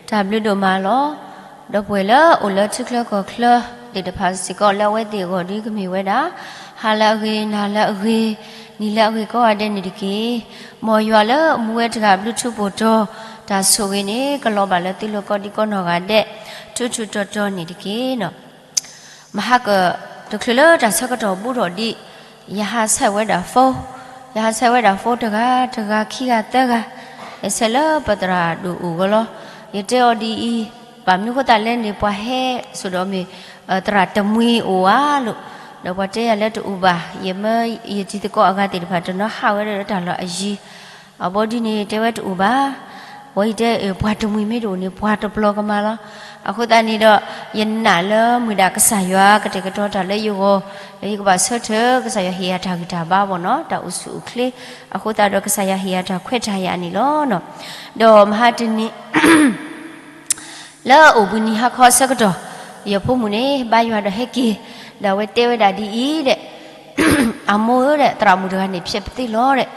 တၢ်ဘျုးဒိၣ်မးလီၤ. ဒီပုၢ်ဝဲၢ်လၢအိၣ်လၢထံချၢကီၢ်ချၢသ့ၣ်တဖၣ်စ့ၢ်ကီး လၢအဝဲသ့ၣ်အဂီၢ်ဒုကမ့ၢ်ဝဲဒၣ် ဟါလၢအဂ့ၤ, နၤလၢအဂ့ၤ, နံၤလၢအဂ့ၤကိးဂၤဒဲးန့ၣ်တက့ၢ်. မ်ယွၤလၢအမူဝဲတဂၤဘျုးထူးပိာ်တီၤ တၢ်ဆိၣ်ဂ့ၤန့ၣ် ကလီၤဘၣ်လၢသုလိၤကိးဒံကိးနီၢ်ဂၤဒဲး ထူးထူးတီၤတီၤန့ၣ်တက့ၢ်. မဟါက တချုးလၢတၢ်ဆၢကတီၢ်ဘူးထီၣ်ဒံး ယဟးဆဲးဝဲဒၣ် phone, ယဟးဆဲးဝဲဒၣ် phone တဂၤတဂၤ ခံဂၤသၢဂၤ, ယဆဲးလၢပသရၣ်ဒိၣ်အိၣ်ဂီၢ်လီၤ. ယတဲအီၤဒ်အံၤ, ဘၣ်မနုၤဃိသတးလဲၣ်န့ၣ် ပှၤဟဲစိာ်ဒီးမ့ၢ် သရၣ်တမှံၤအိၣ်ဧါလိၤ, ဒီးပှၤတဲယၤလၢတအိၣ်ဘၣ်, ယမၢယတံၤသကိးအဂၤသ့ၣ်တဖၣ် တနီၤဟးဝဲဒၣ်လၢတၢ်လီၢ်အယံၤ အဘီဒ်န့ၣ် တဲဝဲတအိၣ်ဘၣ်. ဝဲယတဲ ပှၤတမှံၤမ့ၢ်တအိၣ်န့ၣ် ပှၤတပျီၤကမၣ်လီၤ. အဃိသတးန့ၣ်ဒီး ယနာ်လၢမုၢ်ဒၣ်ကစၢ်ယွၤကတဲာ်ကတီၤတၢ်လၢယဂီၢ်, ယကဘၣ်ဆၢထၢၣ် ကစၢ်ယွၤဟ့ၣ်ယၤတၢ်ဂံၢ်တၢ်ဘါဘၣ်နီၤ, တၢ်အိၣ်ဆူၣ်အိၣ်ချ့, အဃိသတးဒီးကစၢ်ယွၤဟ့ၣ်ယၤတၢ်ခွဲးတၢ်ယာ်န့ၣ်လီၤ. ဒီးမဟါတနံၤ လၢအိၣ်ဘှံးနံၤဟါခီအဆၢကတီၢ်, ယဖိမုၣ်န့ၣ် ဘါယွၤဒီးဟဲက့ၤ, ဒီးအဝဲတဲဝဲဒၣ်ဒ်အံၤဒဲး, အမိၢ်ဧၢဒဲး, သရၣ်မုၣ်တဂၤန့ၣ် ဖျဲးပသ့လီၤဒဲး,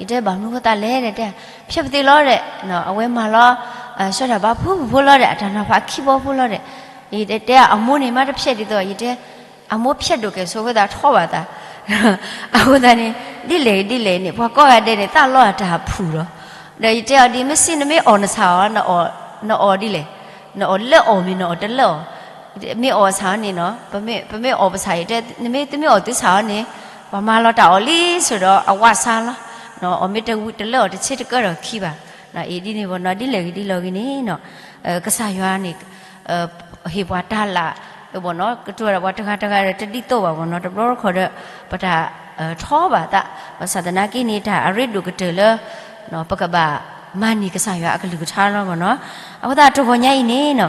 ယတဲဘၣ်မနုၤဃိသတးလဲၣ်ဒဲး, တဲ ဖျဲးပသ့လီၤဒဲး, အဝဲမၤလီၤ ဆှၢတၢ်ဘါဖိပူၤဖိလီၤဒဲး, အတၢ်နီၤဖးခံဘီဖိလီၤဒဲး, ယတဲအမိၢ်န့ၣ် မ့ၢ်တဖျဲးဒ်သိး ယတဲ အမိၢ်ဖျဲးဒိၣ်ကဲၣ်ဆိးဃိသတးထီဘၣ်သး, အဃိသတးန့ၣ် ဒ်လဲၣ်ဒ်လဲၣ်န့ၣ် ပှၤကိးဂၤဒဲးန့ၣ် သးလီအတၢ်ဖုၣ်လီၤ. ဒီးယတဲအီၤဒ် မ့ၢ်စ့ၢ်နမ့ၢ်အီၣ်နဆၣ်အီၤ နအီၣ်ဒ်လဲၣ်, နအီၣ်လၢအီၣ်မ့ၢ်နအီၣ်တလၢအီၣ်, မ့ၢ်အီၣ်ဆၣ်အီၤန့ၣ်နီၤ, ပမ့ၢ်အီၣ်ပဆၣ် ယတဲ နမ့ၢ်သုမ့ၢ်အီၣ်သုဆၣ်အီၤန့ၣ် ပှၤမၤလီၤတၢ်အီၣ်လံ ဆိးဒီးအဝၣ်ဆါလီၤ. အီၣ်မ့ၢ်တဝံၤတလၢအီၣ်တဆ့တကၢဒီးခံဘၣ်. အံၤဒ်န့ၣ်ဘၣ်နီၤ ဒ်လဲၣ်ဂ့ၤဒ်လဲၣ်ဂ့ၤန့ၣ်နီၤ, ကစၢ်ယွၤန့ၣ် ဟ့ၣ်ပှၤတၢ်လၢ် ဘၣ်နီၤ ကတိၤဝဲဒၣ်ပှၤတဂၤတဂၤဒီးတဒ်သိးဘၣ်ဘၣ်နီၤ, တဘျီတခီၣ်ဒီး ပတၢ်ထီဘၣ်သး, ဘၣ်ဆၣ်သနာ်က့န့ၣ် တၢ်အရ့ဒိၣ်ကတၢၢ်လၢ ပကဘၣ်မၤန့ၢ်ကစၢ်ယွၤအကလုၢ်ကထါလီၤဘၣ်နီၤ. အဃိသတးတဂီၤညါအံၤန့ၣ်နီၤ,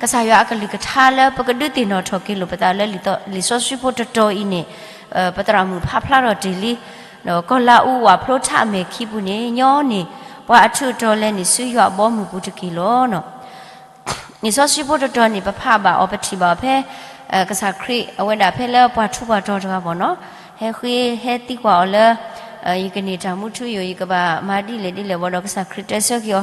ကစၢ်ယွၤအကလုၢ်ကထါလၢပကဒုးသ့ၣ်နီၣ်ထီၣ်က့ၤလိာ်ပသးလၢလံာ်စီဆှံဖိတတီၤအံၤန့ၣ်, ပသရၣ်မုၣ်ဖးဖျါထီၣ်တ့ၢ်လံ, ကီၤလၤအူဝၣ်ဖျိထးအမဲာ်ခံပူၤန့ၣ် ညီနုၢ်ပှၤအထူးအတီၤလဲၤနုာ်ဆူယွၤအဘီအမုၢ်ပူၤတက့ၢ်လီၤ. လံာ်စီဆှံဖိတတီၤန့ၣ် ပဖးဘၣ်အီၤ ပထံၣ်ဘၣ်အီၤဖဲ ကစၢ်ခရံာ်အဝဲဒၣ်ဖဲလၢပှၤထူးပှၤတီၤတဂၤဘၣ်နီၤ, ဟဲဃ့ဟဲသံကွၢ်အီၤလၢ ယကန့ၢ်တၢ်မူထူယိာ် ယကဘၣ်မၤဒ်လဲၣ်ဒ်လဲၣ်ဘၣ်ဒီး ကစၢ်ခရံာ်တဲဆၢက့ၤအီၤ,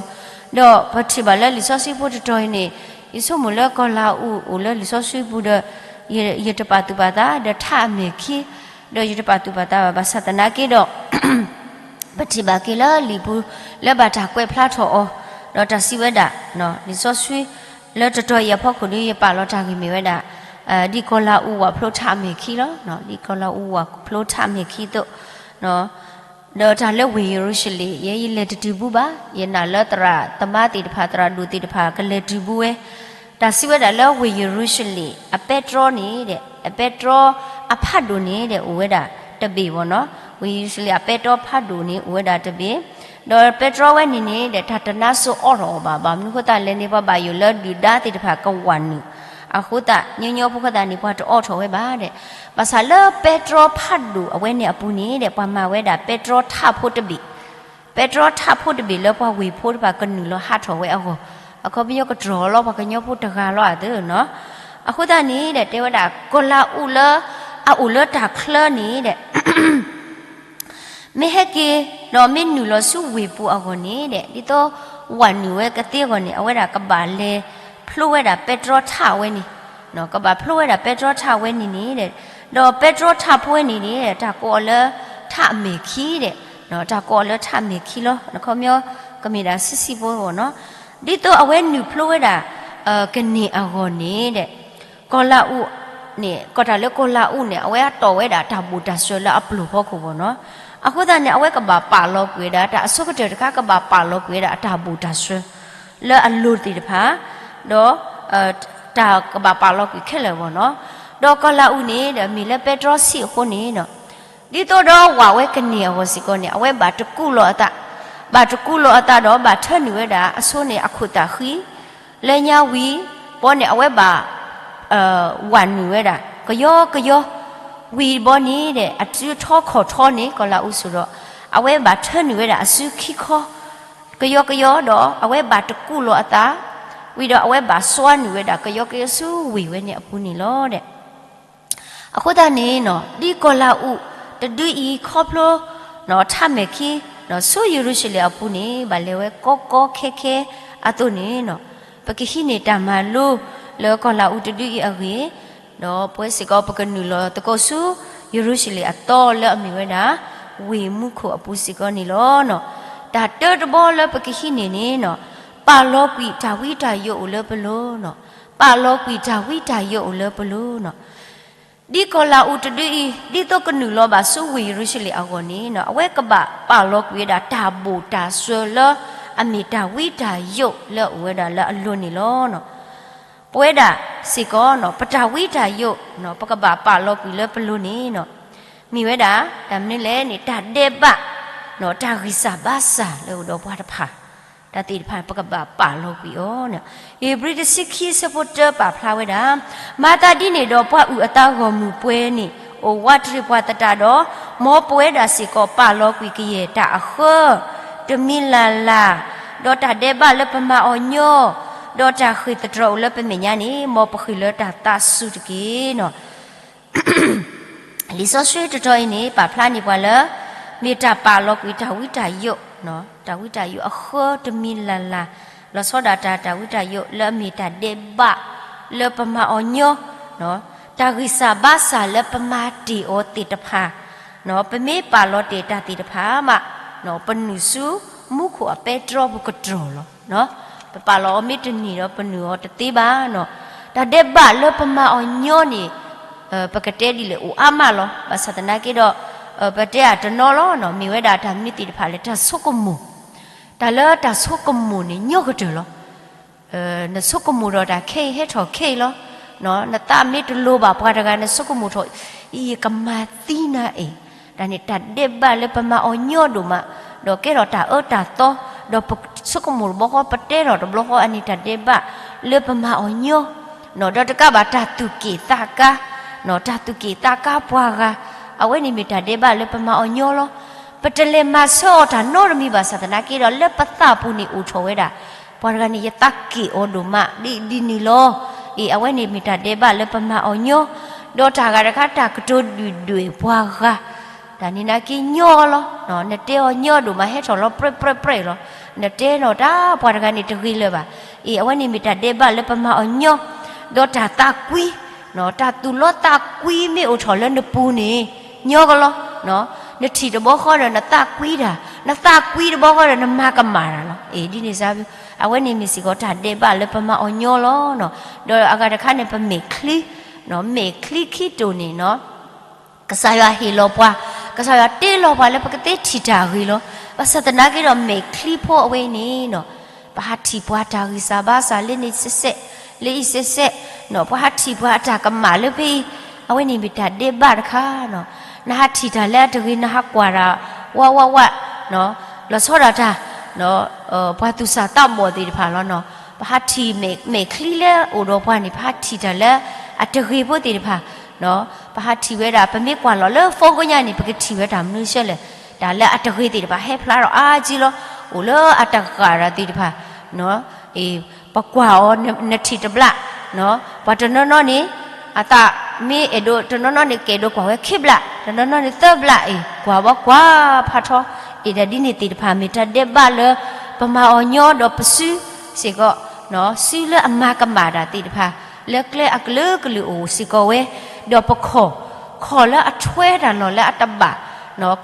ဒီးပထံၣ်ဘၣ်လၢလံာ်စီဆှံဖိတတီၤအံၤန့ၣ်, ယဆိကမိၣ်လၢကီၤလၤအူအိၣ်လၢလံာ်စီဆှံပူၤဒီး ယတပာ်သူၣ်ပာ်သးဒီးထးအမဲာ်ခံ, ဒီးယတပာ်သူၣ်ပာ်သးဘၣ် ဘၣ်ဆၣ်သနာ်က့ဒီး ပထံၣ်ဘၣ်က့ၤလၢလံာ်ပူၤ လၢဘၣ်တၢ်ကွဲးဖျါထီၣ်အီၤ, ဒီးတၢ်စံးဝဲဒၣ်, လံာ်စီဆှံ လၢတတီၤအံၤအဖီခိၣ်ဒီး ယပာ်လီၤတၢ်ဂ့ၢ်မ့ၢ်ဝဲဒၣ် ဒ်ကီၤလၤအူဝၣ်ဖျိထးအမဲာ်ခံလီၤ. ဒ်ကီၤလၤအူဝၣ်ဖျိထးအမဲာ်ခံအသိး ဒီးတၢ်လၢဝ့ၢ်ယရူၤၡလ့ၣ် ယဲယလဲၤတတုၤဘူးဘၣ်, ယနာ်လၢသရၣ်သမါသ့ၣ်တဖၣ် သရၣ်ဒိၣ်သ့ၣ်တဖၣ် ကလဲၤတုၤဘူးဝဲ, တၢ်စံးဝဲဒၣ်လၢဝ့ၢ်ယရူၤၡလ့ၣ် အပဲတြီန့ၣ်ဒီး အပဲတြီအဖးဒိၣ်န့ၣ်ဒီး အိၣ်ဝဲဒၣ်တဘ့ၣ်ဘၣ်နီၤ, ဝ့ၢ်ယရူၤၡလ့ၣ်အပဲတြီဖးဒိၣ်န့ၣ် အိၣ်ဝဲဒၣ်တဘ့ၣ်, ဒီးပဲတြီဝဲန့ၣ်န့ၣ်ဒီး တၢ်တနါစိၤအိးထီၣ်အီၤဘၣ်, ဘၣ်မနုၤဃိသတးလဲၣ်န့ၣ် ပှၤဘၣ်ယိၣ်လၢဒုၣ်ဒါသ့ၣ်တဖၣ်ကဝၢ်နုာ်, အဃိသတး ညီညီဖိဃိသတးန့ၣ် ပှၤတအိးထီၣ်ဝဲဘၣ်ဒီး, ဘၣ်ဆၣ်လၢပဲတြီဖးဒိၣ်အဝဲန့ၣ်အပူၤန့ၣ်ဒီး ပှၤမၤဝဲဒၣ်ပဲတြီထးဖိတဘ့ၣ် ပဲတြီထးဖိတဘ့ၣ်လၢပှၤဝ့ၢ်ဖိတဖၣ်ကနုာ်လီၤဟးထီၣ်ဝဲအဂီၢ်, အခီပညီကတြီၤလီၤ ပှၤကညီဖိတဂၤလီၤအသးနီၤ, အဃိသတးန့ၣ်ဒီး တဲဝဲဒၣ် ကီၤလၤအူလၢ အအိၣ်လၢတၢ်ချၢန့ၣ်ဒီး မ့ၢ်ဟဲက့ၤ ဒီးမ့ၢ်နုာ်လီၤဆူဝ့ၢ်ပူၤအဂီၢ်န့ၣ်ဒီး ဒ်သိးဝၣ်နုာ်ဝဲကသ့အဂီၢ်န့ၣ် အဝဲဒၣ်ကဘၣ်လဲၤဖျိဝဲဒၣ်ပဲတြီထးဝဲန့ၣ်, ကဘၣ်ဖျိဝဲဒၣ်ပဲတြီထးဝဲန့ၣ်န့ၣ်ဒီး, ဒီးပဲတြီထးဖိဝဲန့ၣ်န့ၣ် တၢ်ကိးအီၤလၢထးအမဲာ်ခံဒီး, တၢ်ကိးအီၤလၢထးအမဲာ်ခံလီၤ, အခီပညီ ကမ့ၢ်ဒၣ်ဆံးဆံးဖိအဂီၢ်နီၤ, ဒ်သိးအဝဲနုာ်ဖျိဝဲဒၣ် ကန့ၢ်အဂီၢ်န့ၣ်ဒီး ကီၤလၤအူန့ၣ် ကီၢ်တၢ်လၢကီၤလၤအူန့ၣ် အဝဲအတီၢ်ဝဲဒၣ်တၢ်ဘူၣ်တၢ်စၢၤလၢအပျိၢ်ဖီခိၣ်ဘၣ်နီၤ, အဃိသတးန့ၣ် အဝဲကဘၣ်ပာ်လီၤကွံာ်ဝဲဒၣ် တၢ်အဆိကတၢၢ်တခါ ကဘၣ်ပာ်လီၤကွံာ်ဝဲဒၣ်အတၢ်ဘူၣ်တၢ်စၢၤ လၢအလိၤသ့ၣ်တဖၣ်, ဒီး တၢ်ကဘၣ်ပာ်လီၤကွံာ်ခဲလၢာ်ဘၣ်နီၤ, ဒီးကီၤလၤအူန့ၣ်ဒီး မ့ၢ်လၢပဲတြီဆံးအဃိန့ၣ်နီၤ, ဒ်သိးဒီးဝၣ်ဝဲကန့ၢ်အဂီၢ်စ့ၢ်ကီးန့ၣ် အဝဲဘၣ်တကူးလီၤအသး, ဘၣ်တကူးလီၤအသးဒီးဘၣ်ထၢနုာ်ဝဲဒၣ်အဆိန့ၣ် အခိၣ်သးဃံ လၢညါဝံၤဘီန့ၣ် အဝဲဘၣ် ဝၣ်နုာ်ဝဲဒၣ် ကယီကယီ, ဝံၤဘီန့ၣ်ဒီး အစုထီခီၣ်ထီန့ၣ် ကီၤလၤအူစိၤဒီး အဝဲဘၣ်ထၢနုာ်ဝဲဒၣ်အစုခံခီ ကယီကယီဒီး အဝဲဘၣ်တကူးလီၤအသး, ဝံၤဒီးအဝဲဘၣ်စွါနုာ်ဝဲဒၣ် ကယီကယီဆူဝ့ၢ်ဝဲန့ၣ်အပူၤန့ၣ်လီၤဒီး အဃိသတးန့ၣ်နီၤ ဒ်ကီၤလၤအူတဒုအံၤခီဖျိ ထးမဲာ်ခံ ဆူယရူၤၡလ့ၣ်အပူၤန့ၣ် ဘၣ်လဲၤဝဲကီကီခဲခဲအသိးန့ၣ်နီၤ, ပကဟံးန့ၢ်တၢ်မၤလိလၢကီၢ်လၤအူတဒုအံၤအဂ့ၢ်, ဒီးပဝဲစ့ၢ်ကီးပကနုာ်လီၤသကိးဆူ ယရူၤၡလ့ၣ်အသီလၢအမ့ၢ်ဝဲဒၣ် ဝ့ၢ်မူခိၣ်အပူၤစ့ၢ်ကီးန့ၣ်လီၤ. တၢ်တၢတဘီလၢပကဟံးန့ၢ်န့ၣ်, ပာ်လီၤကွံာ်တၢ်ဝံတၢ်ယိးအိၣ်လၢပလိၤ, ပာ်လီၤကွံာ်တၢ်ဝံတၢ်ယိးအိၣ်လၢပလိၤ. ဒ်ကီၢ်လၤအူတဒုအံၤ ဒ်သိးကနုာ်လီၤဘၣ်ဆူဝ့ၢ်ယရူၤၡလ့ၣ်အဂီၢ်န့ၣ်, အဝဲကဘၣ်ပာ်လီၤကွံာ်ဝဲဒၣ်တၢ်ဘိၣ်တၢ်စၢၤလၢအမ့ၢ်တၢ်ဝံတၢ်ယိးလၢအအိၣ်ဝဲဒၣ်လၢအလိၤန့ၣ်လီၤ. ပဝဲဒၣ်စ့ၢ်ကီး ပတၢ်ဝံတၢ်ယိး ပကဘၣ်ပာ်လီၤကွံာ်လၢပလိၤန့ၣ်, မ့ၢ်ဝဲဒၣ် တၢ်မနုၤလဲၣ်န့ၣ် တၢ်ဒဲးဘး တၢ်ဂံၢ်စၢ်ဘါစၢ်လၢအိၣ်ဒီးပှၤတဖၣ်, တၢ်သ့ၣ်တဖၣ်ပကဘၣ်ပာ်လီၤကွံာ်အီၤ. ဧ့ၤဘြံၤတဆံခံဆၢဖိတၢပာ်ဖျါဝဲဒၣ်, မၤသးဒ်န့ၣ်ဒီးပှၤအုၣ်အသးဂီၢ်မုၢ်ပှဲၤန့ၣ် အိၣ်ဝးတရံးပှၤသတးဒီး, မ်ပဝဲဒၣ်စ့ၢ်ကီးပာ်လီၤကွံာ်ကယဲၢ်တၢ်အဃၢ တမံၤလၢ်လၢ်, ဒီးတၢ်ဒဲးဘးလၢပမၤအီၤညီ, ဒီးတၢ်ဃ့ၢ်သတြီၤအိၣ်လၢပမဲာ်ညါန့ၣ် မ်ပဃ့ၢ်လၢတၢ်သးစူၤတက့ၢ်. လံာ်စီဆှံတတီၤအံၤန့ၣ် ပာ်ဖျါန့ၢ်ပှၤလၢ မ့ၢ်တၢ်ပာ်လီၤကွံာ်တၢ်ဝံတၢ်ယိး, တၢ်ဝံတၢ်ယိးအဃၢတမံၤလၢ်လၢ်, လီၤဆီဒၣ်တၢ် တၢ်ဝံတၢ်ယိးလၢအမ့ၢ်တၢ်ဒဲးဘးလၢပမၤအီၤညီ, တၢ်ဂံၢ်စၢ်ဘါစၢ်လၢပမၤတ့ၢ်အီၤသ့ၣ်တဖၣ်, ပမ့ၢ်ပာ်လီၤတ့ၢ်တၢ်သ့ၣ်တဖၣ်မး, ပနုာ်ဆူမူခိၣ်အပဲတြီပူၤကတြီၢ်လီၤ. ပပာ်လီၤအီၤမ့ၢ်တန့ၢ်ဒီးပနုာ်အီၤတသ့ဘၣ်. တၢ်ဒဲးဘးလၢပမၤအီၤညီန့ၣ် ပကတဲဒ်လဲၣ်အိၣ်အါမးလီၤ. ဘၣ်ဆၣ်သနာ်က့ဒီး ပတဲအတနီၤလီၤ, မ့ၢ်ဝဲဒၣ်တၢ်မနုၤသ့ၣ်တဖၣ်လဲၣ် တၢ်ဆိကမိၣ်, တၢ်လၢတၢ်ဆိကမိၣ်န့ၣ်ညီကတၢၢ်လီၤ. နဆိကမိၣ်ဒီးတၢ်ခဲအံၤဟဲထီၣ်ခဲအံၤလီၤ. နသးမ့ၢ်တလိၤဘၣ်ပှၤတဂၤ နဆိကမိၣ်ထီၣ်, အံၤယကမၤသံနၤအံၤ, တၢ်န့ၣ်တၢ်ဒဲးဘးလၢပမၤအီၤညီဒိၣ်မး, ဒီးကဲထီၣ်တၢ်အၢတၢ်သီ, ဒီးပဆိကမိၣ်တဘျီဃီ ပတဲထီၣ်တဘျီဃီ အန့ၣ်တၢ်ဒဲးဘးလၢပမၤအီၤညီ, ဒီးတကးဘၣ်တၢ်သူၣ်က့ၣ်သးကါ, တၢ်သူၣ်က့ၣ်သးကါပှၤဂၤ, အဝဲန့ၣ်မ့ၢ်တၢ်ဒဲးဘးလၢပမၤအီၤညီလီၤ. ပတလဲၤမၤဆၢအီၤတၢ်နီတမံၤဘၣ်ဆၣ်သနာ်က့ဒီး လၢပသးပူၤန့ၣ်အိၣ်ထီၣ်ဝဲဒၣ် ပှၤတဂၤန့ၣ် ယသးက့ၣ်အီၤဒိၣ်မး ဒ်ဒ်န့ၣ်လီၤ. အ့ အဝဲန့ၣ်မ့ၢ်တၢ်ဒဲးဘးလၢပမၤအီၤညီ, ဒီးတၢ်ဂၤတခါတၢ်ကတိၤဒုၣ်ဒွဲၣ်ပှၤဂၤ, တၢ်န့ၣ်နာ်က့ညီလီၤ. နတဲအီၤညီဒိၣ်မး ဟဲထီၣ်လီၤပြဲးပြဲးပြဲးလီၤ. နတဲနီၢ်တၢ်ပှၤတဂၤန့ၣ်တဂ့ၤလၢၤဘၣ်. အ့ အဝဲန့ၣ်မ့ၢ်တၢ်ဒဲးဘးလၢပမၤအီၤညီ, ဒီးတၢ်သးကွံ တၢ်သူၣ်လီသးကွံမ့ၢ်အိၣ်ထီၣ်လၢနပူၤန့ၣ် ညီကလီၤ. နထံၣ်တဘီဃီဒီးနသးကွံတၢ်, နသးကွံတဘီဃီဒီးနမၤကမၣ်တၢ်လီၤ. အ့ ဒ်န့ၣ်စ့ၢ်ကီး အဝဲန့ၣ်မ့ၢ်စ့ၢ်ကီးတၢ်ဒဲးဘးလၢပမၤအီၤညီလီၤ. ဒီးအဂၤတခါန့ၣ် ပမဲာ်ချံ, မဲာ်ချံခံတိာ်န့ၣ် ကစၢ်ယွၤဟ့ၣ်လီၤပှၤ, ကစၢ်ယွၤတ့လီၤပှၤလၢပကသ့ထံၣ်တၢ်ဂ့ၤလီၤ. ဘၣ်ဆၣ်သနာ်က့ဒီး မဲာ်ချံဖိအဝဲအံၤန့ၣ် ပဟးထံၣ်ပှၤတၢ်ဂံၢ်စၢ်ဘါစၢ်လၢန့ၣ်စဲးစဲး, လၢအံၤစဲးစဲး, ပှၤဟးထံၣ်ပှၤအတၢ်ကမၣ်လၢဖဲအံၤ, အဝဲန့ၣ်မ့ၢ်တၢ်ဒဲးဘးတခါ. နဟးထံၣ်တၢ်လၢအတဂ့ၤ နဟးကွၢ်တၢ် ဝးဝးဝး, လီၤဆီဒၣ်တၢ် ပှၤသူၣ်စၢ်သးဘီၣ်သ့ၣ်တဖၣ်လီၤ. ပဟးထံၣ်မဲာ်ချံလၢအိၣ်ဒီးပှၤန့ၣ် ပဟးထံၣ်တၢ်လၢအတဂ့ၤဖိသ့ၣ်တဖၣ်, ပဟးထံၣ်ဝဲဒၣ် ပမ့ၢ်ကွၢ်လီၤလၢ phone ကညါန့ၣ် ပကထံၣ်ဝဲတၢ်မနုၤဆဲလဲၣ်, တၢ်လၢအတဂ့ၤသ့ၣ်တဖၣ်ဟဲဖျါထီၣ်အါကံလီၤ. အိၣ်လၢအတဂၤတၢ်သ့ၣ်တဖၣ် ပကွၢ်အီၤ နထံၣ်တဘျး, ပှၤတနီၤနီၤန့ၣ် အသးမ့ၢ်အဲၣ်ဒိး တနီၤနီၤန့ၣ် ကအဲၣ်ဒိးကွၢ်ဝဲခံဘျး, တနီၤနီၤန့ၣ်သၢဘျးအံၤ ကွၢ်ဘီကွၢ်ဖးထီ, အ့ တၢ်ဒ်န့ၣ်သ့ၣ်တဖၣ် မ့ၢ်တၢ်ဒဲးဘးလၢပမၤအီၤညီဒီးပစုစ့ၢ်ကီး, စုလၢအမၤကမၣ်တၢ်သ့ၣ်တဖၣ် လၢကျဲအကလုာ်ကလုာ်အိၣ်စ့ၢ်ကီးဝဲ, ဒီးပခီၣ်, ခီၣ်လၢအထွဲတၢ်လီၢ်လၢအတဘၣ်,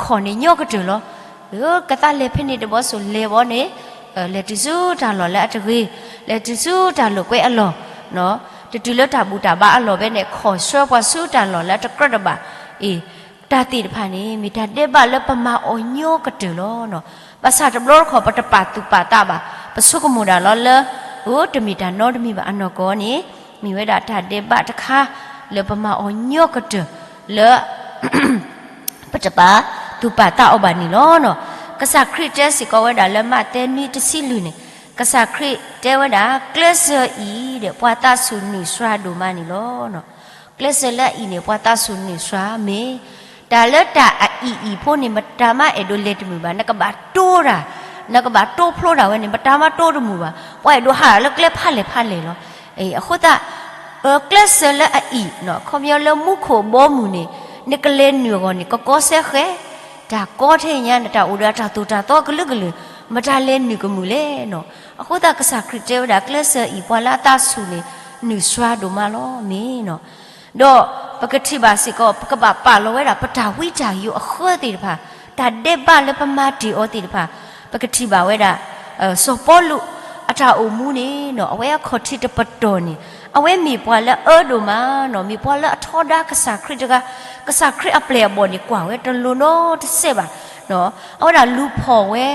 ခီၣ်န့ၣ်ညီကတၢၢ်လီၤ. ကသးလဲၤဖဲန့ၣ်တဘီစိၤလဲၤဘီန့ၣ်, လဲၤတုၤဆူတၢ်လီၢ်လၢအတဂ့ၤ, လဲၤတုၤဆူတၢ်လိာ်ကွဲအလီၢ်, တတုၤလၢတၢ်ဘူၣ်တၢ်ဘါအလီၢ်ဘဲန့ၣ် ခီၣ်ဆှၢပှၤဆူတၢ်လီၢ်လၢအတကြၢးတဘၣ်, အ့ တၢ်သ့ၣ်တဖၣ်န့ၣ် မ့ၢ်တၢ်ဒဲးဘးလၢပမၤအီၤညီကတၢၢ်လီၤ. ဘၣ်ဆၣ်တဘျီတခီၣ် ပတပာ်သူၣ်ပာ်သးဘၣ်, ပဆိကမိၣ်ဒၣ်လီၤလၢ အၢ တမ့ၢ်တၢ်နီတမံၤဘၣ်အနီၢ်ကီၢ်န့ၣ်, မ့ၢ်ဝဲဒၣ်တၢ်ဒဲးဘးတခါ လၢပမၤအီၤညီကတၢၢ်လၢ ပတပာ်သူၣ်ပာ်သးအီၤဘၣ်န့ၣ်လီၤ. ကစၢ်ခရံာ်တဲစ့ၢ်ကီးဝဲဒၣ်လၢမးသဲနွံတဆံလွံၢ်န့ၣ်, ကစၢ်ခရံာ်တဲဝဲဒၣ် ကျဲးစၢးအံၤဒီး ပှၤသးဆူၣ်နုာ်စှၤဒိၣ်မးန့ၣ်လီၤ. ကျဲးစၢးလၢအအံၤန့ၣ် ပှၤသးဆူၣ်နုာ်စှၤမ့ၢ်, တၢ်လၢတၢ်အအံၤအံၤဖိန့ၣ် မတၤမးအဲၣ်ဒိးလဲၤတမုာ်ဘၣ်, နကဘၣ်တိတၢ်, နကဘၣ်တိဖျိတၢ်ဝဲန့ၣ် မတၤမးတိတမုာ်ဘၣ်, ပှၤအဲၣ်ဒိးဟးလၢကျဲဖးလဲၢ်ဖးလဲၢ်လီၤ. အဃိသတး ကျဲးစၢးလၢအအံၤ, ခီပညီလၢမူခိၣ်ဘီမုၢ်န့ၣ် နကလဲၤနုာ်အဂီၢ်န့ၣ် ကကီစဲဃဲ, တၢ်ကီထဲညါန့ၣ် တၢ်အိၣ်ဒီးတၢ်သိၣ်တၢ်သီကလုာ်ကလုာ်, မတၤလဲၤနုာ်ကမုာ်လဲၣ်နီၤ. အဃိသတးကစၢ်ခရံာ်တဲဝဲဒၣ် ကျဲးစၢးအံၤ ပှၤလၢအသးဆူၣ်န့ၣ် နုာ်စွါဒိၣ်မးလီၤမ့ၢ်နီၤ. ဒီးပကထံၣ်ဘၣ်စ့ၢ်ကီး ပကဘၣ်ပာ်လီၤဝဲဒၣ် ပတၢ်ဝံတၢ်ယိးအဃၢသ့ၣ်တဖၣ်, တၢ်ဒဲးဘးလၢပမၤတ့ၢ်အီၤသ့ၣ်တဖၣ်, ပကထံၣ်ဘၣ်ဝဲဒၣ် စီၤပီလူး အတၢ်အိၣ်မူန့ၣ်နီၤ အဝဲအခီၣ်ထံးတပတီၢ်န့ၣ် အဝဲမ့ၢ်ပှၤလၢအအၢဒိၣ်မးနီၤ, မ့ၢ်ပှၤလၢအထီဒါကစၢ်ခရံာ်တဂၤ, ကစၢ်ခရံာ်အပျဲၢ်အဘီၣ်န့ၣ် ကွၢ်ဝဲတလိၤနီတစဲးဘၣ်. အဝဲဒၣ်လူၤဖီၣ်ဝဲ,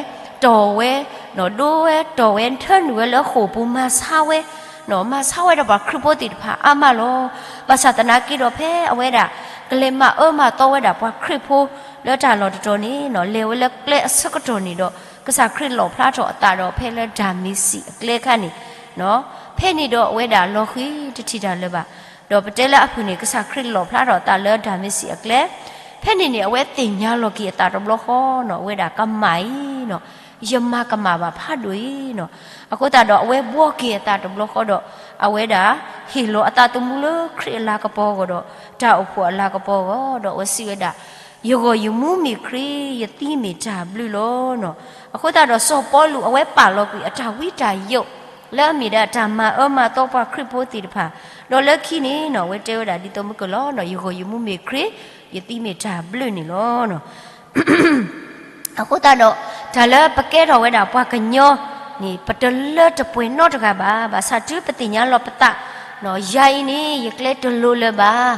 တီၢ်ဝဲ, ဒိဝဲတီၢ်ဝဲ ထၢနုာ်ဝဲလၢဃိာ်ပူၤ မၤဆါဝဲ, မၤဆါဝဲဒၣ်ပှၤခရံာ်ဖိသ့ၣ်တဖၣ်အါမးလီၤ. ဘၣ်ဆၣ်သနာ်က့ဒီး ဖဲအဝဲဒၣ် ကလဲၤမၤအၢမၤသီဝဲဒၣ်ပှၤခရံာ်ဖိ လၢတၢ်လီၢ်တတီၤန့ၣ်နီၤ, လဲၤဝဲလၢကျဲအဆၢကတီၢ်န့ၣ်ဒီး ကစၢ်ခရံာ်လီၣ်ဖျါထီၣ်အသးဒီး ဖဲလၢဒၤမ့းစံးအကျဲခါန့ၣ်, ဖဲန့ၣ်ဒီးအဝဲဒၣ်လီၤဃံၤတထံၣ်တၢ်လၢၤဘၣ်. ဒီးပတဲလၢအဖုၣ်န့ၣ် ကစၢ်ခရံာ်လီၣ်ဖျါထီၣ်အသးလၢဒၤမ့းစံးအကျဲ, ဖဲန့ၣ်န့ၣ် အဝဲသ့ၣ်ညါလီၤက့ၤအသးတဘျီဃီနီၤ, အဝဲဒၣ်ကမၣ်အံၤနီၤ, ယမၤကမၣ်ဘၣ်ဖးဒိၣ်အံၤနီၤ. အဃိသတးဒီး အဝဲဘှီက့ၤအသးတဘျီဃီဒီး အဝဲဒၣ် ဟ့ၣ်လီၤအသးသမူလၢခရံာ်အလၤကပီၤအဂီၢ်ဒီး တၢ်အိၣ်ဖှိၣ်အလၤကပီၤအဂီၢ် ဒီးအဝဲစံးဝဲဒၣ်, ယဂီၢ်ယမူမ့ၢ်ခရံာ်, ယသံမ့ၢ်တၢ်ဘျုးလီၤနီၤ. အဃိသတးဒီး စီၤပီလူး အဝဲပာ်လီၤကွံာ်အတၢ်ဝံတၢ်ယိး လၢအမ့ၢ်ဒၣ်တၢ်မၤအၢမၤသီပှၤခရံာ်ဖိသ့ၣ်တဖၣ်, ဒီးလၢခံန့ၣ်နီၤ အဝဲတဲဝဲဒၣ်ဒ်သိးမုၢ်ကလီၤနီၤ, ယဂီၢ်ယမူမ့ၢ်ခရံာ်, ယသံမ့ၢ်တၢ်ဘျုးန့ၣ်လီၤ. အဃိသတးဒီး တၢ်လၢပကဲထီၣ်ဝဲဒၣ်ပှၤကညီန့ၣ် ပတလၢတပှဲၤနီတဂၤဘၣ်. ဘၣ်ဆၣ်တုၤပသ့ၣ်ညါလီၤပသး, ယၤအံၤန့ၣ် ယကျဲတလိၤလၢၤဘၣ်,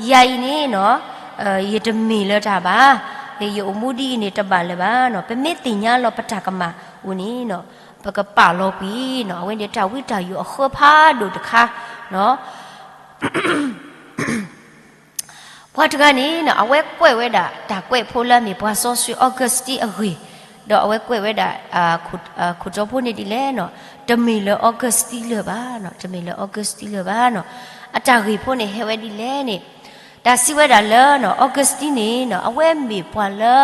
ယၤအံၤန့ၣ် ယတမ့ၢ်လၢၤတၢ်ဘၣ်, ယအိၣ်မူဒ်အံၤန့ၣ်တဘၣ်လၢၤဘၣ်နီၤ. ပမ့ၢ်သ့ၣ်ညါလီၤပတၢ်ကမၣ်အဃိန့ၣ် ပကပာ်လီၤကွံာ်နီၤ, အဝဲန့ၣ်တၢ်ဝံတၢ်ယိးအဃၢဖးဒိၣ်တခါ ပှၤတဂၤန့ၣ်နီၤ အဝဲကွဲးဝဲဒၣ်တၢ်ကွဲးဖိလၢအမ့ၢ်ပှၤစီဆှံ Augustine အဂ့ၢ်, ဒီးအဝဲကွဲးဝဲဒၣ် ခိၣ်တီဖိန့ၣ်ဒ်လဲၣ်နီၤ, တမ့ၢ်လၢ Augustine လၢၤဘၣ်နီၤ, တမ့ၢ်လၢ Augustine လၢၤဘၣ်နီၤ. အတၢ်ဂ့ၢ်ဖိန့ၣ်ဟဲဝဲဒ်လဲၣ်န့ၣ်, တၢ်စံးဝဲဒၣ်လၢ Augustine န့ၣ်နီၤ အဝဲမ့ၢ်ပှၤလၢ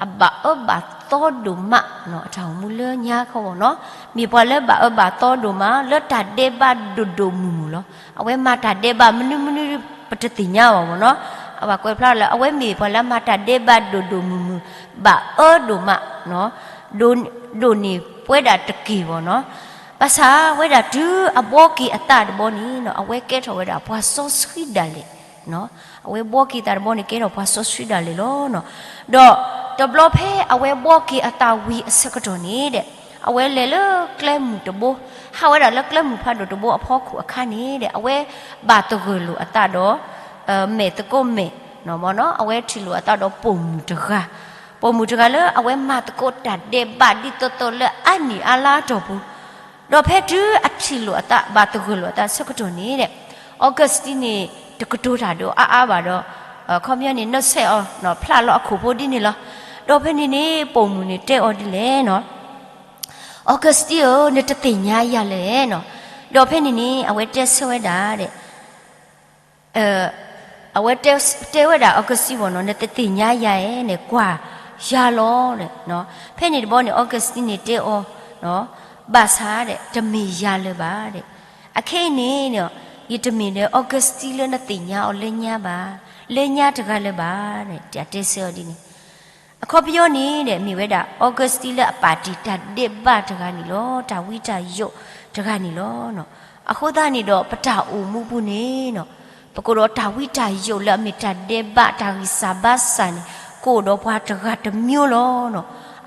အဘၣ်အၢဘၣ်သီဒိၣ်မးနီၤ, အတၢ်အိၣ်မူလၢညါခီနီၤ, မ့ၢ်ပှၤလၢဘၣ်အၢဘၣ်သီဒိၣ်မး လၢတၢ်ဒဲးဘးဒိၣ်ဒိၣ်မုၢ်မုၢ်လီၤ. အဝဲမၤတၢ်ဒဲးဘးမနုၤမနုၤ ပတသ့ၣ်ညါဘၣ်မ့ၢ်နီၤ. အဘၣ်ကွဲးဖျါလၢ အဝဲမ့ၢ်ပှၤလၢမၤတၢ်ဒဲးဘးဒိၣ်ဒိၣ်မုၢ်မုၢ် ဘၣ်အၢဒိၣ်မး ဒိၣ်န့ၢ်ပဝဲဒၣ်တက့ၢ်ဘၣ်နီၤ. ဘၣ်ဆၣ်ဝဲဒၣ်တုၤအဘှီက့ၤအသးတဘျီန့ၣ်နီၤ အဝဲကဲထီၣ်ဝဲဒၣ်ပှၤစီဆှံဒၣ်လဲာ်. အဝဲဘှီက့ၤသးတဘျီန့ၣ် ကဲထီၣ်ပှၤစီဆှံဒၣ်လဲာ်လီၤ. ဒီးတဘျီဖဲအဝဲဘှီက့ၤအသးဝံၤအဆၢကတီၢ်န့ၣ်ဒီး အဝဲလဲၤလၢကျဲမုၢ်တဘိ, ဟးဝဲဒၣ်လၢကျဲမုၢ်ဖးဒိၣ်တဘိအဖီခိၣ်အခါန့ၣ်ဒီး အဝဲဘၣ်သဂၢၢ်လိာ်အသးဒီး မဲာ်သကိးမဲာ်, အဝဲထံၣ်လိာ်အသးဒီးပိာ်မုၣ်တဂၤ, ပိာ်မုၣ်တဂၤလၢအဝဲမၤသကိးတၢ်ဒဲးဘးဒ်သိးသိးလၢအနံၣ်အါလါအတီၢ်ပူၤ, ဒီးဖဲတုၤအထံၣ်လိာ်အသး ဘၣ်သဂၢၢ်လိာ်အသးဆၢကတီၢ်န့ၣ်ဒီး Augustine န့ၣ် တကတိၤတၢ်ဒီးအါအါဘၣ်ဒီး ခီပညီန့ၣ် နဆဲးအီၤ ဖျးလီၤအခိၣ်ဖိဒ်န့ၣ်လီၤ. ဒီးဖဲန့ၣ်န့ၣ် ပိာ်မုၣ်န့ၣ်တဲအီၤဒ်လဲၣ်နီၤ, Augustine ဧၢ, နတသ့ၣ်ညါယၤလဲၣ်နီၤ. ဒီးဖဲန့ၣ်န့ၣ် အဝဲတဲဆၢဝဲဒၣ်ဒီး အဝဲတဲဝဲဒၣ် Augustine ဘၣ်နီၤ, နတသ့ၣ်ညါယၤဧါန့ၣ် ကွၢ်ယၤလီၤ. ဖဲန့ၣ်တဘျီန့ၣ် Augustine န့ၣ်တဲအီၤ, ဘၣ်ဆၣ်ဒီး တမ့ၢ်ယၤလၢၤဘၣ်ဒီး, အခဲအံၤန့ၣ် ယတမ့ၢ်လၢ Augustine လၢနသ့ၣ်ညါအီၤလၢညါဘၣ်, လၢညါတဂၤလၢၤဘၣ်, တၢ်တဲဆၢအီၤဒ်န့ၣ် အခီပညီန့ၣ်ဒီး မ့ၢ်ဝဲဒၣ် Augustine လၢအပာ်တ့ၢ်တၢ်ဒဲးဘးတဂၤန့ၣ်လီၤ, တၢ်ဝံတၢ်ယိးတဂၤန့ၣ်လီၤ. အဃိသတးန့ၣ်ဒီး ပတၢ်အိၣ်မူပူၤန့ၣ် ပကအိၣ်ဒီးတၢ်ဝံတၢ်ယိးလၢအမ့ၢ်တၢ်ဒဲးဘးတၢ်ဂံၢ်စၢ်ဘါစၢ်န့ၣ် ကအိၣ်ဒီးပှၤတဂၤတမျိုးလီၤ.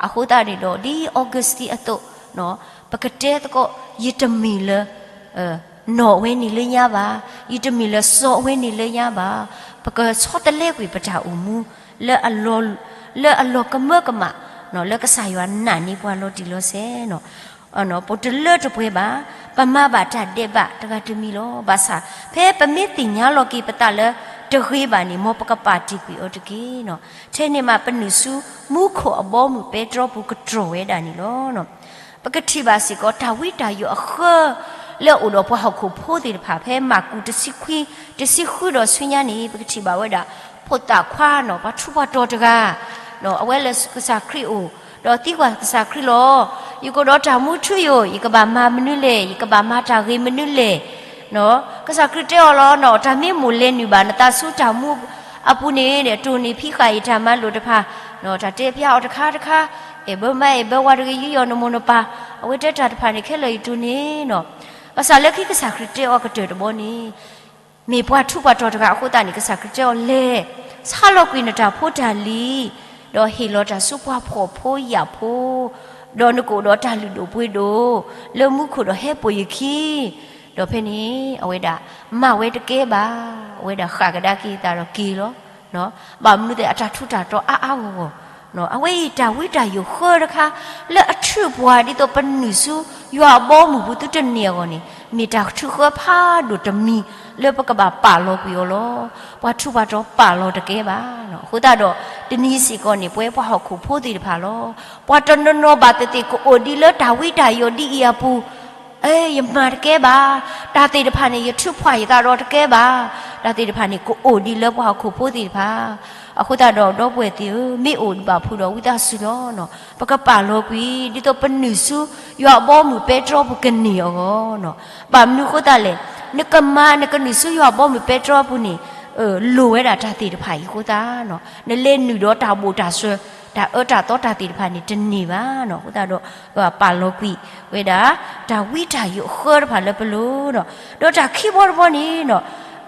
အဃိသတးန့ၣ်ဒီး ဒ် Augustine အသိး ပကတဲသကိး ယတမ့ၢ်လၢ နီၢ်ဝဲန့ၣ်လၢညါဘၣ်, ယတမ့ၢ်လၢစီၤဝဲန့ၣ်လၢညါဘၣ်, ပကဆီတလဲကွံာ်ပတၢ်အိၣ်မူ လၢအလီၤကမၢကမၣ် လၢကစၢ်ယွၤနာ်န့ၢ်ပှၤလီၤတံၢ်လီၤဆဲး ပတလၢတပှဲၤဘၣ်, ပမၤဘၣ်တၢ်ဒဲးဘးတဂၤတမံၤလီၤ. ဘၣ်ဆၣ် ဖဲပမ့ၢ်သ့ၣ်ညါလီၤက့ၤပသးလၢတဂ့ၤဘၣ်န့ၣ် မ်ပကပာ်တ့ၢ်ကွံာ်အီၤတက့ၢ်. ထဲန့ၣ်မး ပနုာ်ဆူမူခိၣ်အဘီအမုၢ်ပဲတြီပူၤကတြီၢ်ဝဲဒၣ်န့ၣ်လီၤ. ပကထံၣ်ဘၣ်စ့ၢ်ကီး တၢ်ဝံတၢ်ယိးအဃၢ လၢအအိၣ်ဒီးပှၤဟီၣ်ခိၣ်ဖိသ့ၣ်တဖၣ် ဖဲမၢ်ကူးတဆံခွံ တဆံဃုဒီးဆူညါန့ၣ် ပကထံၣ်ဘၣ်ဝဲဒၣ် ဖိသၣ်ခွါနီၤ ပှၤထူးပှၤတီၤတဂၤ အဝဲလၢကစၢ်ခရံာ်အိၣ် ဒီးသံကွၢ်ကစၢ်ခရံာ်လီၤ. ယကအိၣ်ဒီးတၢ်မူထူယိာ် ယကဘၣ်မၤမနုၤလဲၣ်, ယကဘၣ်မၤတၢ်ဂ့ၤမနုၤလဲၣ်. ကစၢ်ခရံာ်တဲအီၤလီၤနီၤ, တၢ်မ့ၢ်မိၣ်လဲၤနုာ်ဘၣ်နသးဆူတၢ်မူအပူၤန့ၣ် တိၢ်န့ၢ်ဖံးဃာ်အံၤတၢ်မၤလိာ်တဖၣ်, တၢ်တဲဖျါအီၤတခါတခါ အဲၣ်ဘၢမါအဲၣ်ဘၢဝၤတဂ့ၤ ယူးယီၣ်နမိၢ်နပၢ်, အဝဲတဲတၢ်တဖၣ်န့ၣ် ခဲလၢာ်ယတူၢ်န့ၣ်နီၤ. ဘၣ်ဆၣ်လၢခံကစၢ်ခရံာ်တဲအီၤကတၢၢ်တဘီန့ၣ် မ့ၢ်ပှၤထူးပှၤတီၤတဂၤအဃိသတးန့ၣ် ကစၢ်ခရံာ်တဲအီၤလဲၤ, ဆါလီၤကွံာ်နတၢ်ဖိတၢ်လံၤ, ဒီးဟ့ၣ်လီၤတၢ်ဆူပှၤဖှီၣ်ဖိယာ်ဖိ, ဒီးနကအိၣ်ဒီးတၢ်လုၢ်ဒိၣ်ပှ့ၤဒိၣ် လၢမူခိၣ်ဒီးဟဲပိာ်ယခံ, ဒီးဖဲန့ၣ် အဝဲဒၣ်မၤဝဲတကဲဘၣ်, အဝဲဒၣ်ဃၣ်ကဒါက့ၤအသးဒီးက့ၤလီၤ. ဘၣ်မနုၤသ့ၣ် အတၢ်ထူးတၢ်တီၤအါအါဂီၢ်ဂီၢ်, အဝဲအံၤတၢ်ဝံတၢ်ယိးဃၢတခါ လၢအထုးပှၤဒ်သိးပနုာ်ဆူယွၤအဘီအမုၢ်ပူၤသုတန့ၢ်အဂီၢ်န့ၣ် မ့ၢ်တၢ်ထုးဃၢဖးဒိၣ်တမံၤ လၢပကဘၣ်ပာ်လီၤကွံာ်အီၤလီၤ. ပှၤထူးပှၤတီၤပာ်လီၤတကဲဘၣ်. အဃိသတးဒီး တနံၤစ့ၢ်ကီးန့ၣ် ပဝဲပှၤဟီၣ်ခိၣ်ဖိသ့ၣ်တဖၣ်လီၤ. ပှၤတနီၤနီၤဘၣ်သ့ၣ်သ့ၣ်ကအိၣ်ဒံးလၢတၢ်ဝံတၢ်ယိးဒ်အံၤအပူၤ အဲ ယမၤတကဲဘၣ်, တၢ်သ့ၣ်တဖၣ်န့ၣ် ယထုးဖှၣ်ယသးဒီးတကဲဘၣ်, တၢ်သ့ၣ်တဖၣ်န့ၣ် ကအိၣ်ဒံးလၢပှၤဟီၣ်ခိၣ်ဖိသ့ၣ်တဖၣ်. အဃိသတးဒီး ဒီပုၢ်ဝဲၢ်သ့ၣ်ဧၢ, မ့ၢ်အိၣ်ဘၣ်ဖုးဒီးဝံသးစူၤလီၤ. ပကပာ်လီၤကွံာ် ဒ်သိးပနုာ်ဆူယွၤအဘီအမုၢ်ပဲတြီပူၤကန့ၢ်အဂီၢ်. ဘၣ်မနုၤအဃိသတးလဲၣ်, နကမၤနကနုာ်ဆူယွၤအဘီအမုၢ်ပဲတြီပူၤန့ၣ် လိၣ်ဝဲဒၣ်တၢ်သ့ၣ်တဖၣ်အံၤအဃိသတး, နလဲၤနုာ်ဒီးတၢ်ဘူၣ်တၢ်စၢၤ တၢ်အၢတၢ်သီတၢ်သ့ၣ်တဖၣ်န့ၣ် တန့ၢ်ဘၣ်နီၤ. အဃိသတးဒီး ပာ်လီၤကွံာ်ဝဲဒၣ် တၢ်ဝံတၢ်ယိးအဃၢတဖၣ်လၢပလိၤနီၤ. ဒီးတၢ်ခံဘီတဘီန့ၣ်နီၤ,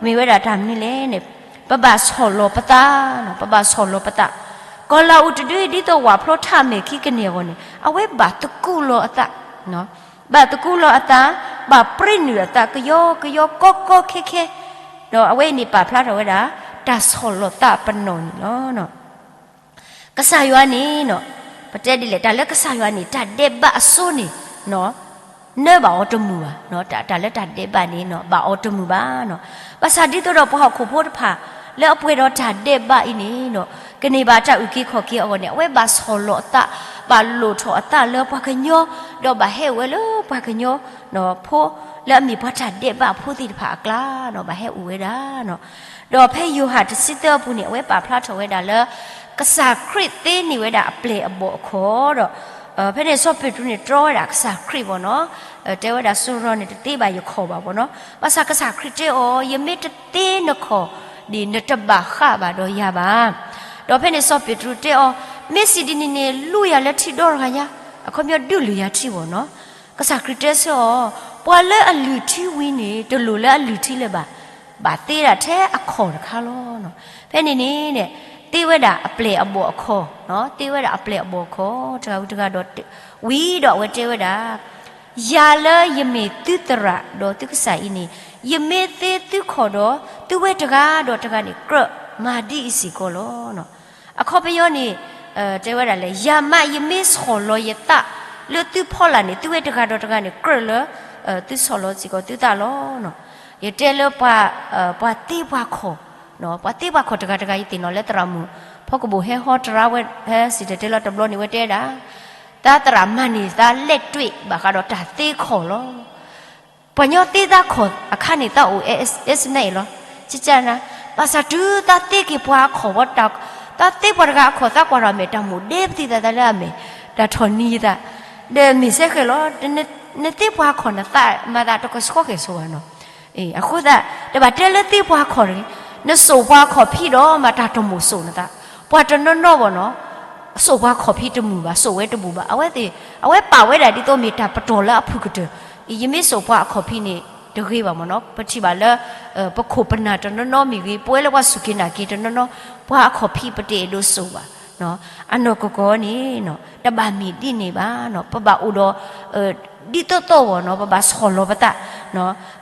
မ့ၢ်ဝဲဒၣ်တၢ်မနုၤလဲၣ်န့ၣ်, ပဘၣ်ဆီၣ်လီၤပသး, ပဘၣ်ဆီၣ်လီၤပသး. ကီၤလၤအူးတဒု ဒ်သိးဝၣ်ဖျိထးအမဲာ်ခံကန့ၢ်အဂီၢ်န့ၣ် အဝဲဘၣ်သကူးလီၤအသး, ဘၣ်သကူးလီၤအသး, ဘၣ်ပြံနုာ်အသး ကယီကယီကီကီခဲခဲ, ဒီးအဝဲအံၤန့ၣ်ပာ်ဖျါထီၣ်ဝဲဒၣ် တၢ်ဆီၣ်လီၤသးပနီၣ်န့ၣ်လီၤ. ကစၢ်ယွၤန့ၣ်နီၤ, ပတဲဒ်လဲၣ် တၢ်လၢကစၢ်ယွၤန့ၣ် တၢ်ဒဲးဘးအစိန့ၣ် နၢဘၣ်အီၤတမုာ်ဘၣ်, တၢ်လၢတၢ်ဒဲးဘးန့ၣ်နီၤ ဘၣ်အီၤတမုာ်ဘၣ်နီၤ. ဘၣ်ဆၣ်ဒ်သိးဒီးပှၤဟီၣ်ခိၣ်ဖိတဖၣ် လၢအပှဲၤဒီးတၢ်ဒဲးဘးအံၤန့ၣ်နီၤ, ကန့ၢ်ဘၣ်တၢ်အုၣ်က့ၤခီၣ်က့ၤအဂီၢ်န့ၣ် အဝဲဘၣ်ဆီၣ်လီၤအသး, ဘၣ်လိၣ်ထီၣ်အသးလၢပှၤကညီ, ဒီးဘၣ်ဟဲအိၣ်ဝဲလၢပှၤကညီဖိ လၢအမ့ၢ်ပှၤတၢ်ဒဲးဘးဖိသ့ၣ်တဖၣ်အကျါနီၤ, ဘၣ်ဟဲအိၣ်ဝဲဒၣ်နီၤ. ဒီးဖဲယိၤဟၣ်တဆံသၢအပူၤန့ၣ် အဝဲပာ်ဖျါထီၣ်ဝဲဒၣ်လၢ ကစၢ်ခရံာ်သ့န့ၢ်ဝဲဒၣ်အပျဲၢ်အဘီၣ်အခီၣ်ဒီး ဖဲန့ၣ်စီၤပ့းတရူးန့ၣ် တြီဝဲဒၣ်ကစၢ်ခရံာ်ဘၣ်နီၤ, တဲဝဲဒၣ်စီၤရီန့ၣ် တသ့ဘၣ်ယခီၣ်ဘၣ်ဘၣ်နီၤ. ဘၣ်ဆၣ်ကစၢ်ခရံာ်တဲအီၤ ယမ့ၢ်တသ့နခီၣ်န့ၣ် နတဘၣ်ဃးဘၣ်ဒီးယၤဘၣ်. ဒီးဖဲန့ၣ်စီၤပ့းတရူးတဲအီၤ မ့ၢ်စံးဒ်န့ၣ်န့ၣ် လူၤယၤလၢထံဒီတဂၤညါ, အခီပညီဒုးလုာ်ယၤထံဘၣ်နီၤ. ကစၢ်ခရံာ်တဲဆၢအီၤ, ပှၤလၢအလုၢ်ထံဝံၤန့ၣ် တလိၣ်လၢအလုၢ်ထံလၢၤဘၣ်, ဘၣ်သ့ဒၣ်ထဲအခီၣ်တခါလီၤ. ဖဲန့ၣ်န့ၣ် သ့ဝဲဒၣ်အပျဲၢ်အဘီၣ်အခီၣ်, သ့ဝဲဒၣ်အပျဲၢ်အဘီၣ်အခီၣ် တဂၤဝံၤတဂၤဒီး ဝံၤဒီးအဝဲတဲဝဲဒၣ် ယၤလၢယမ့ၢ်သုသရၣ်ဒီးသုကစၢ်အံၤန့ၣ် ယမ့ၢ်သ့သုခီၣ်ဒီး သုဝဲတဂၤဒီးတဂၤန့ၣ် ကြၢးမၤဒ်အံၤစ့ၢ်ကီးလီၤ. အခီပညီန့ၣ် တဲဝဲဒၣ်လဲၣ်, ယၤမးယမ့ၢ်ဆီၣ်လီၤယသးလၢသုဖီလာ်န့ၣ် သုဝဲတဂၤဒီးတဂၤန့ၣ် ကြၢးလၢ သုဆီၣ်လီၤစ့ၢ်ကီးသုသးလီၤ. ယတဲလၢ ပှၤသ့ပှၤခီၣ်, ပှၤသ့ပှၤခီၣ်တဂၤတဂၤ ယသ့ၣ်နီၣ်လၢသရၣ်မုၣ် ဖီကဘိၣ်ဟဲဟီတရါဝဲ ဟဲစံၣ်တဲၤတဲလီၤတဘျီန့ၣ် ဝဲတဲဒၣ် သးသရၣ်မၤန့ၢ်သးလဲၣ်တွ့ၣ် ဘၣ်ဃးဒီးတၢ်သ့ခီၣ်လီၤ. ပှၤညီသ့သးခီၣ်အခါန့ၣ် သးအိၣ်အဲၣ်စနဲအံၤလီၤ. ကကနၤ, ဘၣ်ဆၣ်တုၤသးသ့က့ၤပှၤအခီၣ်ဝဲတၢ်, သးသ့ပှၤတဂၤအခီၣ် သးကွၢ်ထီၣ်အမဲာ်တၢ်မိၣ်ဒဲ ပသံသးသးလၢအမဲာ်, တၢ်ထီၣ်နံၤယသး, ဒီးမ့ၢ်စဲဃဲၤလီၤ, နသ့ပှၤအခီၣ်နသးမၤသးတကဆှီဃဲၤဆိဘၣ်နီၤ. အဃိသတး တဘၣ်တဲလၢသ့ပှၤအခီၣ်တဂ့ၤ, နစိာ်ပှၤအခီၣ်ဖံးဒီးမၤတၢ်တမိၣ်စိာ်နသး, ပှၤတနီၤနီၤဘၣ်နီၤ စိာ်ပှၤခီၣ်ဖံးတမုာ်ဘၣ်, စိာ်ဝဲတဘူၣ်ဘၣ်, အဝဲသ့ၣ် အဝဲပာ်ဝဲဒၣ်ဒ်သိးမ့ၢ်တၢ်ပတီၢ်လၢအဖုၣ်ကတၢၢ်, ယမ့ၢ်စိာ်ပှၤအခီၣ်ဖံးန့ၣ်တဂ့ၤဘၣ်မ့ၢ်နီၤ, ပထံၣ်ဘၣ်လၢ ပခိၣ်ပနၢ်တနီၤနီၤမ့ၢ်ဂ့ၤ, ပဝဲလၢပှၤစူၢ်က့ၤနာ်က့ၤတနီၤနီၤ, ပှၤအခီၣ်ဖံးပတအဲၣ်ဒိးစိာ်ဘၣ်, အနီၢ်ကီၢ်ကီၢ်န့ၣ် တဘၣ်မ့ၢ်ဒ်န့ၣ်ဘၣ်နီၤ, ပဘၣ်အိၣ်ဒီး ဒ်သိးသိးဘၣ်နီၤ, ပဘၣ်ဆီၣ်လီၤပသး,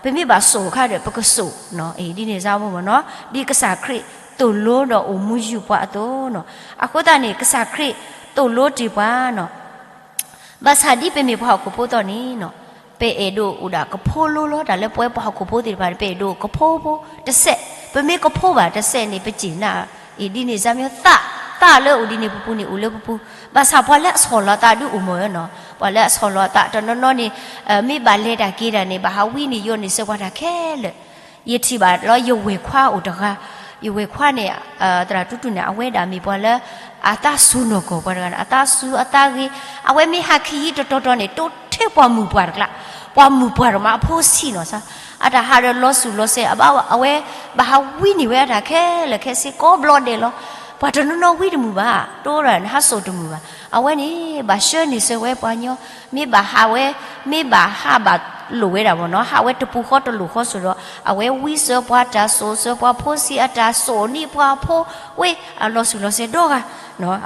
ပမ့ၢ်ဘၣ်စိာ်အခါဒီး ပကစိာ်, ဒ်န့ၣ်စ့ၢ်ကီးမ့ၢ်နီၤ, ဒ်ကစၢ်ခရံာ်သိၣ်လိဒီးအိၣ်မူယုၢ်ပှၤအသိးနီၤ, အဃိသတးန့ၣ် ကစၢ်ခရံာ်သိၣ်လိတ့ၢ်ပှၤနီၤ, ဘၣ်ဆၣ်ဒ်ပမ့ၢ်ပှၤဟီၣ်ခိၣ်ဖိအသိးန့ၣ်နီၤ, ပအဲၣ်ဒိးအိၣ်ဒၣ်ကဖိလိလီၤ, တၢ်လၢပဝဲပှၤဟီၣ်ခိၣ်ဖိသ့ၣ်တဖၣ်န့ၣ် ပအဲၣ်ဒိးကဖိဖိတစဲး, ပမ့ၢ်ကဖိဘၣ်တစဲးန့ၣ် ပစ့ၢ်နၤ, အံၤဒ်န့ၣ်စ့ၢ်ကီး သး, သးလၢအိၣ်ဒ်န့ၣ်ပပူၤန့ၣ် အိၣ်လၢပပူၤ, ဘၣ်ဆၣ်ပှၤလၢအဆီၣ်လီၤအသးဒုးအိၣ်မ့ၢ်နီၤ, ပှၤလၢအဆီၣ်လီၤအသးတနီၤနီၤန့ၣ် မ့ၢ်ဘၣ်လဲၤတၢ်က့ၤတၢ်န့ၣ် ဘၣ်ဟးဝံန့ၢ်ယိာ်န့ၢ်စၢၤပှၤတၢ်ခဲလၢာ် ယထံၣ်ဘၣ်လီၤ ယဝဲၢ်ခွါအိၣ်တဂၤ, ယဝဲၢ်ခွါန့ၣ် သရၣ်တူတူန့ၣ် အဝဲဒၣ်မ့ၢ်ပှၤလၢ အသးစူၤနီၢ်ကီၢ်ပှၤတဂၤန့ၣ် အသးစူၤအသးဂ့ၤ, အဝဲမ့ၢ်ဟးခံယံၤတတီၤတီၤန့ၣ် တိထဲပှၤမုၢ်ပှၢ်တကျါ, ပှၤမုၢ်ပှၢ်တမးအဖိဆံးနီၤစၢ်, အတၢ်ဟးဒီးလီၤစူၤလီၤစဲး, အဝဲ ဘၣ်ဟးဝံန့ၢ်ဝဲအတၢ်ခဲလၢာ်ခဲဆ့ကိးဘျီဒဲးလီၤ. ပှၤတနီၤနီၤဝံတမုာ်ဘၣ်, တိဒီးနဟးစိာ်တမုာ်ဘၣ်. အဝဲန့ၣ် ဘၣ်ဆှၢန့ၢ်ဆၢဝဲပှၤညီ, မ့ၢ်ဘၣ်ဟးဝဲ, မ့ၢ်ဘၣ်ဟးဘၣ်လိာ်ဝဲဒၣ်ဘၣ်နီၤ, ဟးဝဲတပူၤဃီတလိာ်ဃီစိၤဒီး အဝဲဝံစၢၤပှၤတၢ်စိာ်, စၢၤပှၤဖိဆံးအတၢ်စိာ်, န့ၢ်ပှၤဖိဝဲအလီၤစူၤလီၤစဲၤဒီဂၤ,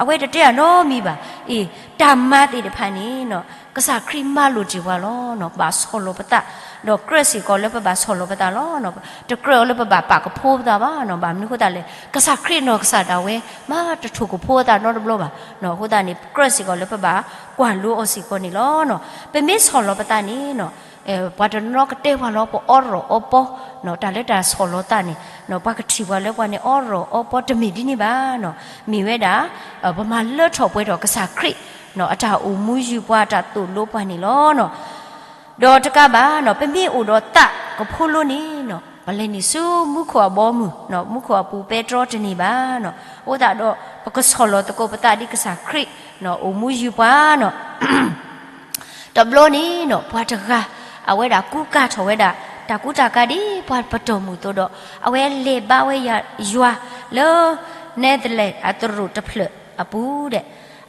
အဝဲတတဲအနီတမံၤဘၣ်. အ့ တၢ်မၤသ့ၣ်တဖၣ်န့ၣ် ကစၢ်ခရံာ်မၤလိာ်တ့ၢ်ပှၤလီၤ. ဘၣ်ဆီၣ်လီၤပသး, ဒီးကြၢးစ့ၢ်ကီးလၢပဘၣ်ဆီၣ်လီၤပသးလီၤ. တကြၢးအီၤလၢပဘၣ်ပာ်ကဖိပသးဘၣ်. ဘၣ်မနုၤအဃိသတးလဲၣ်, ကစၢ်ခရံာ်နီၢ်ကစၢ်ဒၣ်ဝဲ မၤတထိၣ်ကဖိအသးနီတဘျီဘၣ်. အဃိသတးန့ၣ် ကြၢးစ့ၢ်ကီးလၢပဘၣ်ကွၢ်လိအီၤစ့ၢ်ကီးန့ၣ်လီၤ. ပမ့ၢ်ဆီၣ်လီၤပသးန့ၣ် ပှၤတနီၤနီၤကတဲပှၤလီၤ ပအီရီၣ်အီပီ, တၢ်လၢတၢ်ဆီၣ်လီၤသးန့ၣ် ပှၤကထံၣ်ပှၤလၢပှၤန့ၣ် အီရီၣ်အီပီ, တမ့ၢ်ဒ်န့ၣ်ဘၣ်. မ့ၢ်ဝဲဒၣ် ပမၤလၢထီၣ်ပှဲၤထီၣ်ကစၢ်ခရံာ် အတၢ်အိၣ်မူယုၤပှၤ တၢ်သိၣ်လိပှၤန့ၣ်လီၤ. ဒီးတကးဘၣ် ပမ့ၢ်အိၣ်ဒီးသးကဖိလိန့ၣ် ပလဲၤနုာ်ဆူမူခိၣ်အဘီအမုၢ်, မူခိၣ်အပူၤပဲတြီတန့ၢ်ဘၣ်. အဃိသတးဒီး ပကဆီၣ်လီၤသကိးပသးဒ်ကစၢ်ခရံာ် အိၣ်မူယုၤပှၤန့ၣ် တဘျီန့ၣ် ပှၤတဂၤ အဝဲဒၣ်ကူကၤထီၣ်ဝဲဒၣ် တၢ်ကူတၢ်ကၤဒ်ပှၤပတီၢ်မုၢ်အသိးဒီး အဝဲလဲၤဘါဝဲယွၤလၢ နဲသလဲးအသရိာ်တဖျၢၣ်အပူၤဒီး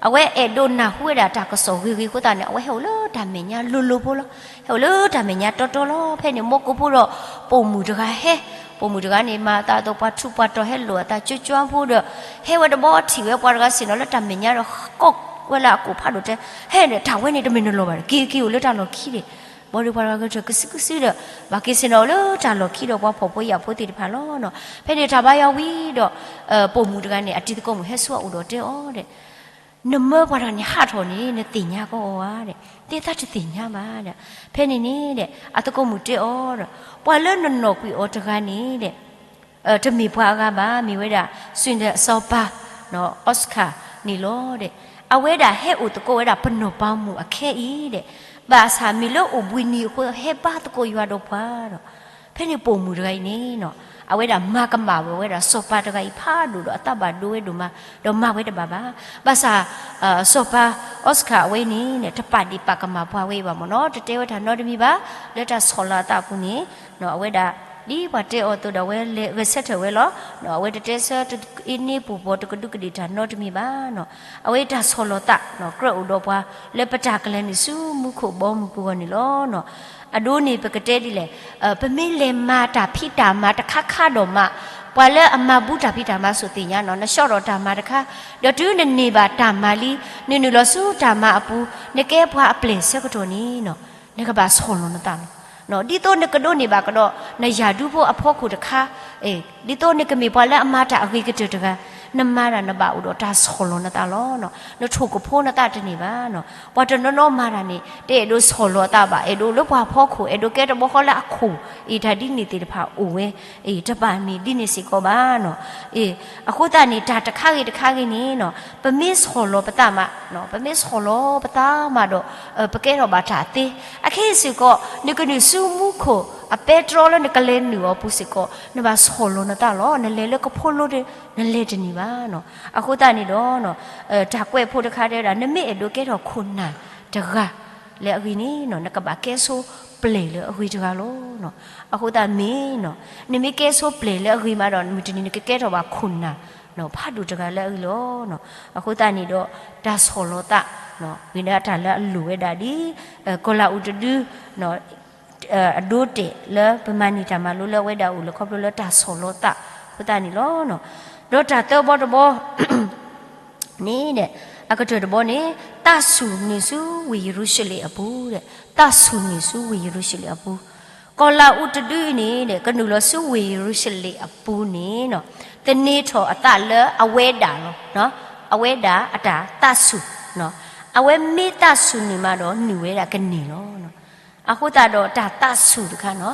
အဝဲအဲၣ်ဒိးနၢ်ဟူဝဲဒၣ်တၢ်ကစီၣ်ဂ့ၤဂ့ၤအဃိသတးန့ၣ် အဝဲဟဲအိၣ်လၢတၢ်မဲာ်ညါလိၤလိၤဖိလီၤ. ဟဲအိၣ်လၢတၢ်မဲာ်ညါတီတီလီၤ. ဖဲန့ၣ် မိၢ်ကိးဖိဒီးပိာ်မုၣ်တဂၤဟဲ, ပိာ်မုၣ်တဂၤန့ၣ် မၤအသးအသိးပှၤထူးပှၤတီၤ ဟဲလိာ်အသးကၠွကၠွဖိဒီး ဟဲဝဲတဘျီထံၣ်ဝဲပှၤတဂၤဆ့ၣ်နီၤလၢတၢ်မဲာ်ညါဒီး ကိးဝဲလၢအကိာ်ဖးဒိၣ်တဲ, ဟဲဒီး တၢ်ဝဲန့ၣ်တမ့ၢ်နလီၢ်ဘၣ်ဒီး က့ၤက့ၤအိၣ်လၢတၢ်လီၢ်ခံဒီး ဘၣ်ဒီးပှၤတဂၤဂဲၤထၢၣ်ကစုကစုဒီး ဘၣ်က့ၤဆ့ၣ်နီၤအိၣ်လၢတၢ်လီၢ်ခံဒီးပှၤဖှီၣ်ဖိယာ်ဖိသ့ၣ်တဖၣ်လီၤ. ဖဲန့ၣ်တၢ်ဘါယွၤဝံၤဒီး ပိာ်မုၣ်တဂၤန့ၣ် အတံၤသကိးမုၣ်ဟဲဆူအအိၣ်ဒီးတဲအီၤဒီး နမၢပှၤတဂၤန့ၣ်ဟးထီၣ်န့ၣ် နသ့ၣ်ညါကီးအီၤဧါဒီး, တဲသးတသ့ၣ်ညါဘၣ်ဒီး, ဖဲန့ၣ်န့ၣ်ဒီး အသကိးမုၣ်တဲအီၤဒီး, ပှၤလၢနနီၢ်ကွံာ်အီၤတဂၤန့ၣ်ဒီး တမ့ၢ်ပှၤအဂၤဘၣ်, မ့ၢ်ဝဲဒၣ် စူၣ်ဒၢၣ်စီၤပၤ အီစခါန့ၣ်လီၤဒီး, အဝဲဒၣ်ဟဲအိၣ်သကိးဝဲဒၣ်ပနီၢ်ပၤမုၣ်အခဲအံၤဒီး, ဘၣ်ဆၣ်မ့ၢ်လၢအိၣ်ဘှံးနံၤအဃိ ဟဲဘါသကိးယွၤဒီးပှၤဒီး, ဖဲန့ၣ်ပိာ်မုၣ်တဂၤအံၤန့ၣ် အဝဲဒၣ်မၤကမၣ်ဝဲဝဲဒၣ်စီၤပၤတဂၤအံၤဖးဒိၣ်ဒီးအသးဘၣ်ဒိဝဲဒိၣ်မး, ဒီးမၤဝဲတဘၣ်ဘၣ်. ဘၣ်ဆၣ် စီၤပၤ Oscar အဝဲအံၤန့ၣ် တပာ်ဒ့ၣ်ပာ်ကမၣ်ပှၤဝဲအံၤဘၣ်မ့ၢ်နီၤ, တတဲဝဲတၢ်နီတမံၤဘၣ်, လၢတၢ်ဆီၣ်လီၤအသးအပူၤန့ၣ် အဝဲဒၣ် ဒ်ပှၤတဲအီၤအသိးဒီး အဝဲလဲၤဂဲၤဆၢထၢၣ်ဝဲလီၤ. အဝဲတတဲဆၢအ့န့ပူၤပီၤ တကဒူးကဒ့ၣ်တၢ်နီတမံၤဘၣ်. အဝဲတၢ်ဆီၣ်လီၤသး ကြၢးအိၣ်ဒီးပှၤ လၢပတၢ်ကလဲၤနုာ်ဆူမူခိၣ်ဘီမုၢ်ပူၤအဂီၢ်န့ၣ်လီၤ. အဒိန့ၣ် ပကတဲဒ်လဲၣ်, ပမ့ၢ်လဲၤမၤတၢ်ဖံးတၢ်မၤတခါခါဒီးမး, ပှၤလၢအမၤဘူးတၢ်ဖံးတၢ်မၤစိၤသ့ၣ်ညါနီၤ, နဆှီထီၣ်တၢ်မၤတခါ, ဒီးတုၤနန့ၢ်ဘၣ်တၢ်မၤလံ, နနုာ်လီၤဆူတၢ်မၤအပူၤ, နကဲပှၤအပျဲၢ်ဆၢကတီၢ်န့ၣ်နီၤ, နကဘၣ်ဆီၣ်လီၤနသးလီၤ. ဒ်သိးနကဒိးန့ၢ်ဘၣ်ကဒီး နယၢ်ဒူဖိအဖီခိၣ်တခါ, ဒ်သိးနကမ့ၢ်ပှၤလၢအမၤတၢ်အဂ့ၤကတၢၢ်တဂၤ, နမၤတၢ်နဘၣ်အိၣ်ဒီးတၢ်ဆီၣ်လီၤနသးလီၤ. နထိၣ်ကဖိနသးတန့ၢ်ဘၣ်. ပှၤတနီၤနီၤမၤတၢ်န့ၣ် တအဲၣ်ဒိးဆီၣ်လီၤအသးဘၣ်, အဲၣ်ဒိးလၢပှၤဖီခိၣ်, အဲၣ်ဒိးကဲတဘျီဃီလၢအခိၣ်, အံၤတၢ်ဒ်န့ၣ်သ့ၣ်တဖၣ်အိၣ်ဝဲ, အံၤတဘၣ်မ့ၢ်ဒ်န့ၣ်စ့ၢ်ကီးဘၣ်နီၤ. အဃိသတးန့ၣ် တၢ်တခါဂ့ၤတခါဂ့ၤန့ၣ်နီၤ, ပမ့ၢ်ဆီၣ်လီၤပသးမး, ပမ့ၢ်ဆီၣ်လီၤပသးမးဒီး ပကဲထီၣ်ဘၣ်တၢ်သ့, အခဲအံၤစ့ၢ်ကီး နကနုာ်ဆူမူခိၣ်အပဲတြီလၢနကလဲၤနုာ်အီၤပူၤစ့ၢ်ကီး နဘၣ်ဆီၣ်လီၤနသးလီၤ. နလဲၤလၢကဖိလိဒီး နလဲၤတန့ၢ်ဘၣ်နီၤ. အဃိသတးန့ၣ်ဒီး တၢ်ကွဲးဖိတခါတဲဝဲဒၣ် နမ့ၢ်အဲၣ်ဒိးကဲထီၣ်ခိၣ်နၢ်တဂၤလၢအဂ့ၤန့ၣ်နီၤ, နကဘၣ်ကဲဆိပျဲၢ်လၢအဂ့ၤတဂၤလီၤ. အဃိသတးမ့ၢ်နီၤ, နမ့ၢ်ကဲဆိပျဲၢ်လၢအဂ့ၤမးဒီး မုၢ်တနံၤနကကဲထီၣ်ဘၣ်ခိၣ်နၢ် ဖးဒိၣ်တဂၤလၢအဂ့ၤလီၤ. အဃိသတးန့ၣ်ဒီး တၢ်ဆီၣ်လီၤသး ဝံၤဒီးတၢ်လၢအလိၣ်ဝဲဒၣ်ဒ် ကီၤလၤအူးတဒု အဒိတဲာ်လၢပမၤန့ၢ်တၢ်မၤလိလၢအဝဲဒၣ်အိၣ်လၢခီဖျိလၢတၢ်ဆီၣ်လီၤသးအဃိသတးန့ၣ်လီၤ. ဒီးတၢ်သၢဘီတဘီ န့ၣ်ဒီး အကတၢၢ်တဘီန့ၣ် သးဆူၣ်နုာ်ဆူဝ့ၢ်ယရူၤၡလ့ၣ်အပူၤဒီး သးဆူၣ်နုာ်ဆူဝ့ၢ်ယရူၤၡလ့ၣ်အပူၤ, ကီၤလၤအူးတဒုအံၤန့ၣ်ဒီး ကနုာ်လီၤဆူဝ့ၢ်ယရူၤၡလ့ၣ်အပူၤန့ၣ် သန့ၤထီၣ်အသးလၢအဝဲဒၣ်လီၤ. အဝဲဒၣ်အတၢ်သးဆူၣ်, အဝဲမ့ၢ်သးဆူၣ်နုာ်မးဒီး နုာ်ဝဲဒၣ်ကန့ၢ်လီၤ. အဃိသတးဒီးတၢ်သးဆူၣ်တခါနီၤ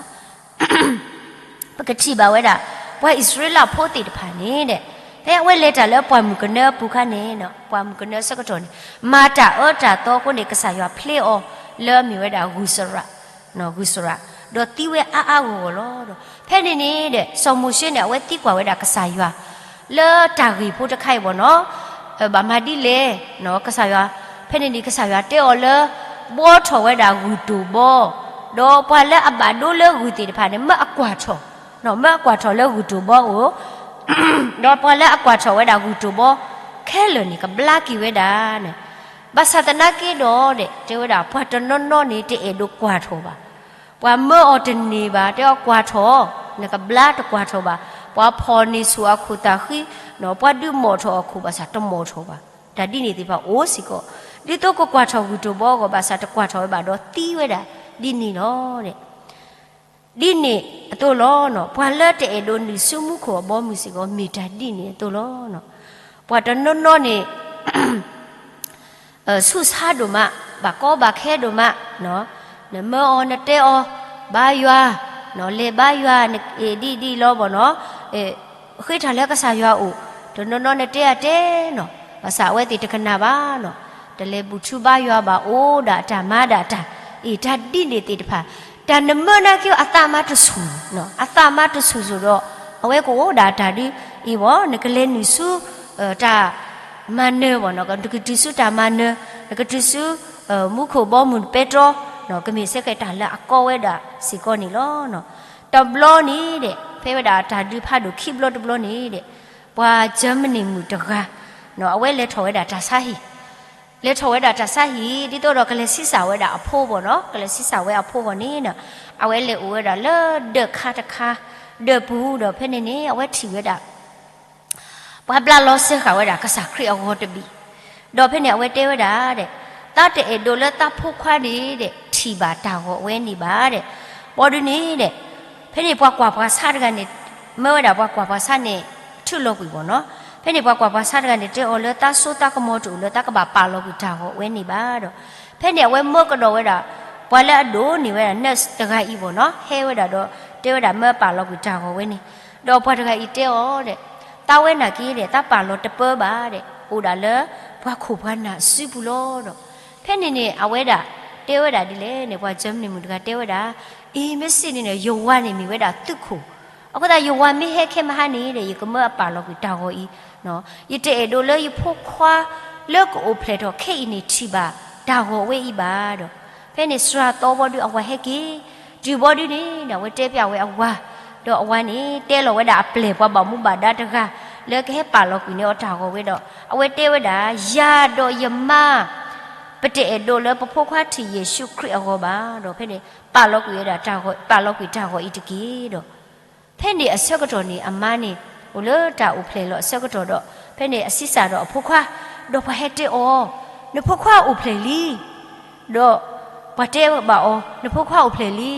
ပကထံၣ်ဘၣ်ဝဲဒၣ် ပှၤအံၣ်စရ့လးဖိသ့ၣ်တဖၣ်န့ၣ်ဒီး ဖဲအဝဲလဲၤတၢ်လၢပှၢ်မုၢ်ကနၢအပူၤအခါန့ၣ် ပှၢ်မုၢ်ကနၢဆၢကတီၢ်န့ၣ် မၤတၢ်အၢတၢ်သီအဃိန့ၣ် ကစၢ်ယွၤဖျ့အီၤလၢအမ့ၢ်ဝဲဒၣ်ဂုၤစရး, ဂုၤစရး, ဒီးသံဝဲအါအါဂီၢ်ဂီၢ်လီၤ. ဖဲန့ၣ်န့ၣ်ဒီး စီၤမိၤၡ့န့ၣ် အဝဲသံကွၢ်ဝဲဒၣ်ကစၢ်ယွၤ လၢတၢ်ဂ့ၢ်ဖိတခါအံၤဘၣ်နီၤ ဘၣ်မၤဒ်လဲၣ်, ကစၢ်ယွၤ, ဖဲန့ၣ်န့ၣ် ကစၢ်ယွၤတဲအီၤလၢ ဘှီထီၣ်ဝဲဒၣ်ဂုၢ်တိၢ်ဘီ, ဒီးပှၤလၢအဘၣ်ဒိလၢဂုၢ်သ့ၣ်တဖၣ်န့ၣ် မၢအကွၢ်ထီၣ်, မၢအကွၢ်ထီၣ်လၢဂုၢ်တိၢ်ဘီဧိၤ, ဒီးပှၤလၢအကွၢ်ထီၣ်ဝဲဒၣ်ဂုၢ်တိၢ်ဘီခဲလၢာ်န့ၣ် ကဘျါက့ၤဝဲဒၣ်န့ၣ်, ဘၣ်ဆၣ်သနာ်က့ဒီး တဲဝဲဒၣ် ပှၤတနီၤနီၤန့ၣ် တအဲၣ်ဒိးကွၢ်ထီၣ်ဘၣ်. ပှၤမၢအီၤတန့ၢ်ဘၣ်, တဲအီၤကွၢ်ထီၣ်, နကဘျါတကွၢ်ထီၣ်ဘၣ်. ပှၤဖီၣ်န့ၢ်ဆူၣ်အခိၣ်သးဃံ, ပှၤဒုးမိာ်ထီၣ်အခိၣ်ဘၣ်ဆၣ်တမိာ်ထီၣ်ဘၣ်. တၢ်ဒ်န့ၣ်သ့ၣ်တဖၣ်အိၣ်စ့ၢ်ကီး, ဒ်သိးကကွၢ်ထီၣ်ဂုၢ်တိၢ်ဘီအဂီၢ်ဘၣ်ဆၣ် တကွၢ်ထီၣ်ဝဲဘၣ်ဒီးသံဝဲဒၣ်ဒ်န့ၣ်လီၤ. ဒ်န့ၣ်အသိးလီၤ. ပှၤလၢတအဲၣ်ဒိးနုာ်ဆူမူခိၣ်အဘီအမုၢ်စ့ၢ်ကီး မ့ၢ်တၢ်ဒ်န့ၣ်အသိးလီၤ. ပှၤတနီၤနီၤန့ၣ် ဆူၣ်ဆါဒိၣ်မး, ဘၣ်ကီဘၣ်ခဲဒိၣ်မး, နမၢအီၤ နတဲအီၤ, ဘါယွၤ, လဲၤဘါယွၤ, နဒ်ဒ်လီၤဘၣ်နီၤ, ဃ့တၢ်လၢကစၢ်ယွၤအိၣ်, တနီၤနီၤနတဲအတဲနီၤ, ဘၣ်ဆၣ်အဝဲသ့ၣ်တကနၣ်ဘၣ်နီၤ, တလဲၤဘူၣ်ထူဘါယွၤဘၣ် အိၣ်ဒၣ်တၢ်မၤဒၣ်တၢ်, အ့ၣ် တၢ်ဒ်န့ၣ်သ့ၣ်တဖၣ်, တၢ်နမၢနာ်က့ အသးမၤတဆူၣ်, အသးမၤတဆူၣ်စိၤဒီး အဝဲကအိၣ်ဒၣ်တၢ်ဒုး, အ့ၣ်ဘၣ် နကလဲၤနုာ်ဆူ တၢ်မၤနၢၤဘၣ်နီၤ, နကတုၤဆူတၢ်မၤနၢၤ, နကတုၤဆူ မူခိၣ်ဘီမုၢ်ပဲတြီ, ကမ့ၢ်စ့ၢ်ကီးတၢ်လၢအကီဝဲဒၣ်စ့ၢ်ကီးန့ၣ်လီၤ. တဘျီန့ၣ်ဒီး ဖဲဝဲဒၣ်တၢ်ဒုးဖးဒိၣ်ခံဘျီတဘျီန့ၣ်ဒီး ပှၤကၢမနံၣ်မုၣ်တဂၤ, အဝဲလဲၤထီၣ်ဝဲဒၣ်တၢ်ဆါဟံၣ်, လဲၤထီၣ်ဝဲဒၣ်တၢ်ဆါဟံၣ် ဒ်သိးဒီးကလဲၤဆံးစၢ်ဝဲဒၣ်အဖိဘၣ်နီၤ, ကလဲၤဆံးစၢ်ဝဲအဖိဘၣ်န့ၣ်, အဝဲလဲၤအိၣ်ဝဲဒၣ်လၢဒၢးခါတခါ, ဒၢးပူၤဒီး ဖဲန့ၣ်န့ၣ် အဝဲထံၣ်ဝဲဒၣ် ပှၤဘျးလီၤစၢဃာ်ဝဲဒၣ်ကစၢ်ခရံာ်အဂီၤတဘ့ၣ်, ဒီးဖဲန့ၣ်အဝဲတဲဝဲဒၣ်ဒီး, သးတအဲၣ်ဒိးလၢသးဖိခွါန့ၣ်ဒီး ထံၣ်ဘၣ်တၢ်ဂီၤဝဲန့ၣ်ဘၣ်ဒီး, ဘီဒုန့ၣ်ဒီး, ဖဲန့ၣ်ပှၤကွၢ်ပှၤဆါတဂၤန့ၣ်, မၢဝဲဒၣ်ပှၤကွၢ်ပှၤဆါန့ၣ် ထုးလီၤကွံာ်ဘၣ်နီၤ, ဖဲန့ၣ်ပှၤကွၢ်ပှၤဆါတဂၤန့ၣ် တဲအီၤလၢသးစိသးကမီၤတအိၣ်လၢသးကဘၣ်ပာ်လီၤကွံာ်တၢ်ဂီၤဝဲန့ၣ်ဘၣ်ဒီး, ဖဲန့ၣ်အဝဲမၢကဒီးဝဲဒၣ် ပှၤလၢအဒိးန့ၢ်ဝဲဒၣ် nurse တဂၤအံၤဘၣ်နီၤ, ဟဲဝဲဒၣ်ဒီး တဲဝဲဒၣ်မၢပာ်လီၤကွံာ်တၢ်ဂီၤဝဲန့ၣ်, ဒီးပှၤတဂၤအံၤတဲအီၤဒီး, သးဝဲနာ်က့ဒီး သးပာ်လီၤတပၢဘၣ်ဒီး အိၣ်ဒၣ်လၢ ပှၤခိၣ်ပှၤနၢ်စုပူၤလီၤဒီး, ဖဲန့ၣ်န့ၣ် အဝဲဒၣ်တဲဝဲဒၣ်ဒ်လဲၣ်န့ၣ် ပှၤကၢမနံၣ်မုၣ်တဂၤတဲဝဲဒၣ်, အ့ မ့ၢ်စံးန့ၣ်န့ၣ် ယဝၤန့ၣ်မ့ၢ်ဝဲဒၣ်သုးခိၣ်, အဃိသတးယဝၤမ့ၢ်ဟဲခဲမဟါန့ၣ်ဒီး ယကမၢအပာ်လီၤကွံာ်တၢ်ဂီၤအံၤ, ယတအဲၣ်ဒိးလၢယဖိခွါ လၢကအိၣ်ဖျဲၣ်ထီၣ်ခဲအံၤန့ၣ် ထံၣ်ဘၣ်တၢ်ဂီၤဝဲအံၤဘၣ်ဒီး, ဖဲန့ၣ်စှၤသီဘီဒုအဝၤဟဲက့ၤ, တုၤဘီဒုန့ၣ် အဝဲတဲပျးဝဲအဝၤ, ဒီးအဝၤန့ၣ်တဲလီၤဝဲဒၣ်အပျဲၢ်ပှၤဘၣ်မူဘၣ်ဒါတဂၤ လၢကဟဲပာ်လီၤကွံာ်န့ၢ်အီၤတၢ်ဂီၤဝဲဒီး အဝဲတဲဝဲဒၣ် ယၤဒီးယမါ ပတအဲၣ်ဒိးလၢပဖိခွါထံၣ်ယ့ၣ်ၡူးခရံာ်အဂီၤဘၣ်ဒီး ဖဲန့ၣ်ပာ်လီၤကွံာ်ဝဲဒၣ်တၢ်ဂီၤ, ပာ်လီၤကွံာ်တၢ်ဂီၤအံၤတက့ၢ်ဒီး, ဖဲန့ၣ်အဆၢကတီၢ်န့ၣ် အမါန့ၣ် အိၣ်လၢတၢ်အိၣ်ဖျဲၣ်လီၤအဆၢကတီၢ်ဒီး ဖဲန့ၣ်အဆံးစၢ်ဒီးအဖိခွါ, ဒီးပှၤဟဲတဲအီၤ, နဖိခွါအိၣ်ဖျဲၣ်လံ, ဒီးပှၤတဲဘၣ်အီၤ နဖိခွါအိၣ်ဖျဲၣ်လံ,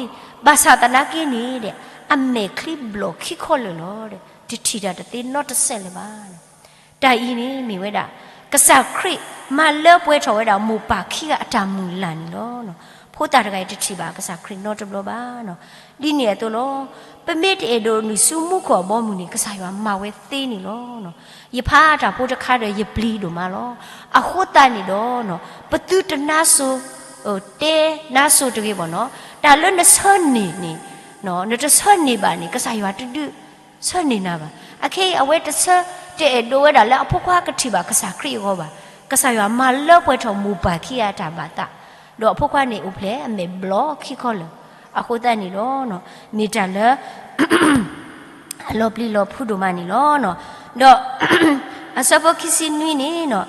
ဘၣ်ဆၣ်သနာ်က့န့ၣ်ဒီး အမဲာ်ချံဘျီၣ်ခံခီလၢာ်လီၤ, တထံၣ်တၢ်တသ့နီတစဲးလၢၤဘၣ်. တၢ်အံၤန့ၣ်မ့ၢ်ဝဲဒၣ် ကစၢ်ခရံာ်မၤလၢပှဲၤထီၣ်ဝဲဒၣ်မိၢ်ပၢ်ခံဂၤအတၢ်မုၢ်လၢ်န့ၣ်လီၤ. ဖိသၣ်တဂၤအံၤတထံၣ်ဘၣ်ကစၢ်ခရံာ်နီတဘျီဘၣ်. ဒ်န့ၣ်အသိးလီၤ. ပမ့ၢ်တအဲၣ်ဒိးနုာ်ဆူမူခိၣ်အဘီအမုၢ်န့ၣ် ကစၢ်ယွၤမၤဝဲသ့န့ၣ်လီၤ. ယဖးတၢ်ဖိတခါဒီးယပျံၤဒိၣ်မးလီၤ. အဃိသတးန့ၣ်ဒီး ပသုတနါစိၤ တဲနါစိၤတဂ့ၤဘၣ်နီၤ, တၢ်လၢနဆၢန့ၢ်န့ၣ် နတဆၢန့ၢ်ဘၣ်န့ၣ် ကစၢ်ယွၤတဒုးဆၢန့ၢ်နၤဘၣ်. အခဲအံၤ အဝဲတဆၢ တအဲၣ်ဒိးဝဲဒၣ်လၢအဖိခွါကထံၣ်ဘၣ်ကစၢ်ခရံာ်အဂီၢ်ဘၣ်. ကစၢ်ယွၤမၤလၢပှဲၤထီၣ်မိၢ်ပၢ်ခံဂၤအတၢ်ဘၣ်သး, ဒီးအဖိခွါန့ၣ်အိၣ်ဖျဲၣ်အမဲာ်ဘျီၣ်ခံခီလၢာ်. အဃိသတးန့ၣ်ဒီး မ့ၢ်တၢ်လၢ အလီၤပျံၤလီၤဖုးဒိၣ်မးန့ၣ်လီၤ. ဒီး အဆၢဖိခံဆံနွံန့ၣ်,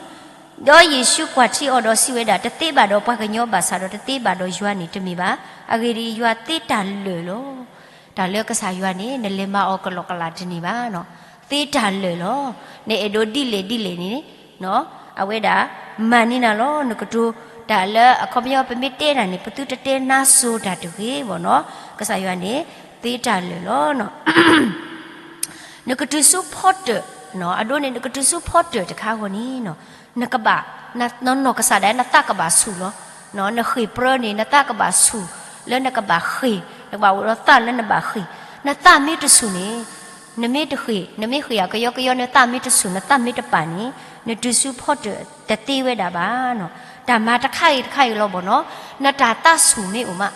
ဒီးယ့ၣ်ၡူးကွၢ်ထံအီၤဒီးစံးဝဲဒၣ်, တသ့ဘၣ်ဒီးပှၤကညီဘၣ်ဆၣ်ဒီး တသ့ဘၣ်ဒီးယွၤန့ၣ်တမ့ၢ်ဘၣ်. အဂ့ၢ်ဒ်အံၤ, ယွၤသ့တၢ်လၢာ်လီၤ. တၢ်လၢကစၢ်ယွၤန့ၣ် နလဲၤမၤအီၤကလီကလးတန့ၢ်ဘၣ်. သ့တၢ်လၢာ်လီၤ. နအဲၣ်ဒိးဒ်လဲၣ်ဒ်လဲၣ်န့ၣ် အဝဲဒၣ်မၤန့ၢ်နၤလီၤ. နကတိၤတၢ်လၢအခီပညီ ပမ့ၢ်တဲနၤန့ၣ် ပသုတတဲနါစိၤတၢ်တဂ့ၤဘၣ်နီၤ. ကစၢ်ယွၤန့ၣ် သ့တၢ်လၢာ်လီၤ. နကတုၤဆူဖီတၢၣ်, အဒိန့ၣ် နကတုၤဆူဖီတၢၣ်တခါအဂီၢ်န့ၣ်, နကဘၣ်, နနီၢ်ကစၢ်ဒၣ် နသးကဘၣ်ဆူၣ်လီၤ. နဃ့ၢ်ပြၢန့ၣ် နသးကဘၣ်ဆူၣ်လၢနကဘၣ်ဃ့ၢ်, နကဘၣ်အိၣ်ဒီးသးလၢနဘၣ်ဃ့ၢ်. နသးမ့ၢ်တဆူၣ်န့ၣ် နမ့ၢ်တဃ့ၢ်, နမ့ၢ်ဃ့ၢ်အကယီကယီ နသးမ့ၢ်တဆူၣ် နသးမ့ၢ်တပာ်န့ၣ်, နတုၤဆူဖီတၢၣ်တသ့ဝဲဒၣ်ဘၣ်နီၤ. တၢ်မၤတခါအံၤတခါအံၤလီၤဘၣ်နီၤ, နတၢ်သးဆူၣ်မ့ၢ်အိၣ်မး.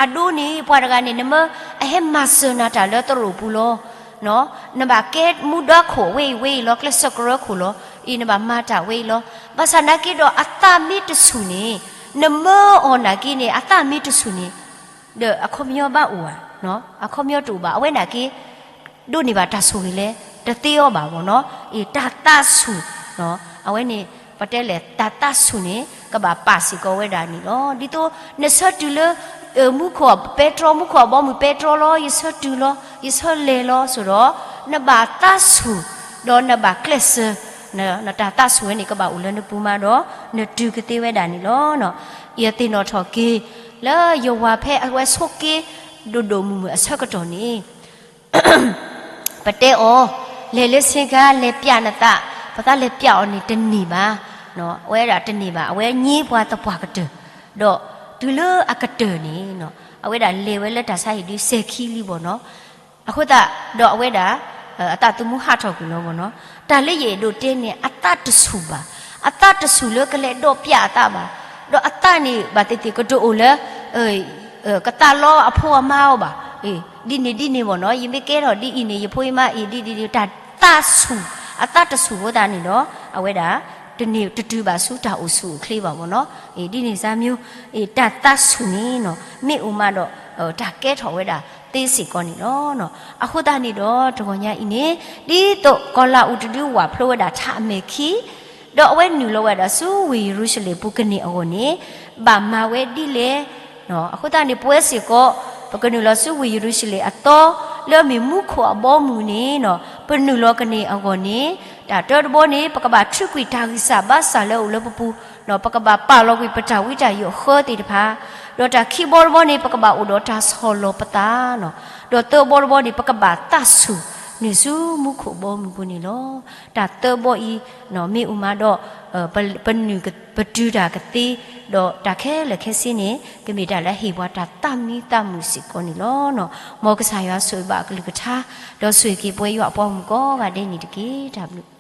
အဒိန့ၣ် ပှၤတဂၤန့ၣ် နမ့ၢ်အဟဲမၤစၢၤနၤတၢ်လၢသရိာ်ပူၤလီၤ. နဘၣ်ကဲမူဒါခိၣ်ဝဲအံၤဝဲအံၤလီၤ, ကျဲးစၢးကရၢခိၣ်လီၤ. အံၤနဘၣ်မၤတၢ်ဝဲအံၤလီၤ. ဘၣ်ဆၣ်နာ်က့ဒီး အသးမ့ၢ်တဆူၣ်န့ၣ်, နမၢအီၤနာ်က့န့ၣ် အသးမ့ၢ်တဆူၣ်န့ၣ်, ဒီးအခီပညီဘၣ်အိၣ်ဧါ, အခီပညီတအိၣ်ဘၣ်. အဝဲနာ်က့ ဒိးန့ၢ်ဘၣ်တၢ်ဆိၣ်ဂ့ၤလဲၣ်, တ တသ့အီၤဘၣ်မ့ၢ်နီၤ. အ့ တၢ်သးဆူၣ်, အဝဲန့ၣ် ပတဲလဲၣ် တၢ်သးဆူၣ်န့ၣ် ကဘၣ်ပာ်စ့ၢ်ကီးဝဲဒၣ်န့ၣ်လီၤ. ဒ်သိးနဆၢတုၤလၢ မူခိၣ်ပဲတြီ မူခိၣ်အဘီအမုၢ်ပဲတြီလီၤ, ယဆၢတုၤလီၤ, ယဆၢလဲၤလီၤ ဆိးဒီး နဘၣ်သးဆူၣ်, ဒီးနဘၣ်ကျဲးစၢး, နတၢ်သးဆူၣ်ဝဲန့ၣ် ကဘၣ်အိၣ်လၢနပူၤမးဒီး နတုၤကသ့ဝဲဒၣ်န့ၣ်လီၤ. ယသ့ၣ်နီၣ်ထီၣ်က့ၤ လၢယဝၤဖဲအဝဲဆိးက့ ဒိၣ်ဒိၣ်မုၢ်မုၢ်အဆၢကတီၢ်န့ၣ် ပတဲအီၤ, လဲၤလၢဆ့ကၤ လဲၤပျးနသး, ပသးလဲၤပျးအီၤန့ၣ်တန့ၢ်ဘၣ်, အဝဲဒၣ်တန့ၢ်ဘၣ်, အဝဲည့ပှၤသပှၢ်ကတၢၢ်, ဒီးတုၤလၢအကတၢၢ်န့ၣ် အဝဲဒၣ်လဲၤဝဲလၢတၢ်ဆါဟံၣ်ဒုးစဲၤခံလံဘၣ်နီၤ. အဃိသတးဒီးအဝဲဒၣ် အသးသမူဟးထီၣ်ကွံာ်လီၤဘၣ်နီၤ. တၢ်လၢယအဲၣ်ဒိးတဲန့ၣ် အသးတဆူၣ်ဘၣ်, အသးတဆူၣ်လၢကလဲၤဒီးပျးအသးဘၣ်, ဒီးအသးန့ၣ် ဘၣ်သ့ၣ်သ့ၣ်ကတအိၣ်လၢ ကသးလီအဖိအမါအီၤဘၣ်. ဒ်န့ၣ်ဒ်န့ၣ်ဘၣ်နီၤ, ယမ့ၢ်ကဲထီၣ်ဒ်အံၤန့ၣ် ယဖိယမါအံၤဒ်ဒ်န့ၣ် တၢ်သးဆူၣ်, အသးတဆူၣ်အဃိသတးန့ၣ်ဒီး အဝဲဒၣ် တန့ၢ်တတုၤဘၣ်ဆူတၢ်အိၣ်ဆူၣ်အိၣ်ချ့ဘၣ်ဘၣ်နီၤ. ဒ်န့ၣ်စါမ့ၢ် တၢ်သးဆူၣ်န့ၣ်နီၤ မ့ၢ်အိၣ်မးဒီး တၢ်ကဲထီၣ်ဝဲဒၣ်သ့စ့ၢ်ကီးန့ၣ်လီၤ. အဃိသတးန့ၣ်ဒီး တဂီၤညါအံၤန့ၣ် ဒ်သိးကီၤလးအူတဒုဝးဖျိဝဲဒၣ်ထးအမဲာ်ခံ ဒီးအဝဲနုာ်လီၤဝဲဒၣ်ဆူဝ့ၢ်ယရူၤၡလ့ၣ်ပူၤကန့ၢ်အဂီၢ်န့ၣ် ဘၣ်မၤဝဲဒ်လဲၣ်. အဃိသတးန့ၣ် ပဝဲစ့ၢ်ကီး ပကနုာ်လီၤဆူဝ့ၢ်ယရူၤၡလ့ၣ်အသီ လၢအမ့ၢ်မူခိၣ်အဘီအမုၢ်န့ၣ် ပနုာ်လီၤကန့ၢ်အဂီၢ်န့ၣ် တၢ်တၢတဘီန့ၣ် ပကဘၣ်ထုးကွံာ်တၢ်ဂံၢ်စၢ်ဘါစၢ်လၢအအိၣ်လၢပပူၤ, ပကဘၣ်ပာ်လီၤကွံာ်ပတၢ်ဝံတၢ်ယိးအဃၢသ့ၣ်တဖၣ်, ဒီးတၢ်ခံဘီတဘီန့ၣ် ပကဘၣ်အိၣ်ဒီးတၢ်ဆီၣ်လီၤပသး, ဒီးသၢဘီတဘီန့ၣ် ပကဘၣ်သးဆူၣ်နုာ်ဆူမူခိၣ်ဘီမုၢ်ပူၤန့ၣ်လီၤ. တၢ်သၢဘီအံၤ မ့ၢ်အိၣ်မးဒီး ပနုာ်ပတုၤတၢ်ကသ့, ဒီးတၢ်ခဲလၢာ်ခဲဆ့န့ၣ် ကမ့ၢ်တၢ်လၢအဟ့ၣ်ပှၤတၢ်သးမံသးမုာ်စ့ၢ်ကီးန့ၣ်လီၤ. မ်ကစၢ်ယွၤဆိၣ်ဂ့ၤဘၣ်အကလုၢ်ကထါ, ဒီးဆိၣ်ဂ့ၤက့ၤပဝဲယွၤအပှၤဂီၢ်မုၢ်ကိးဂၤဒဲးန့ၣ်တက့ၢ်. တၢ်ဘျုး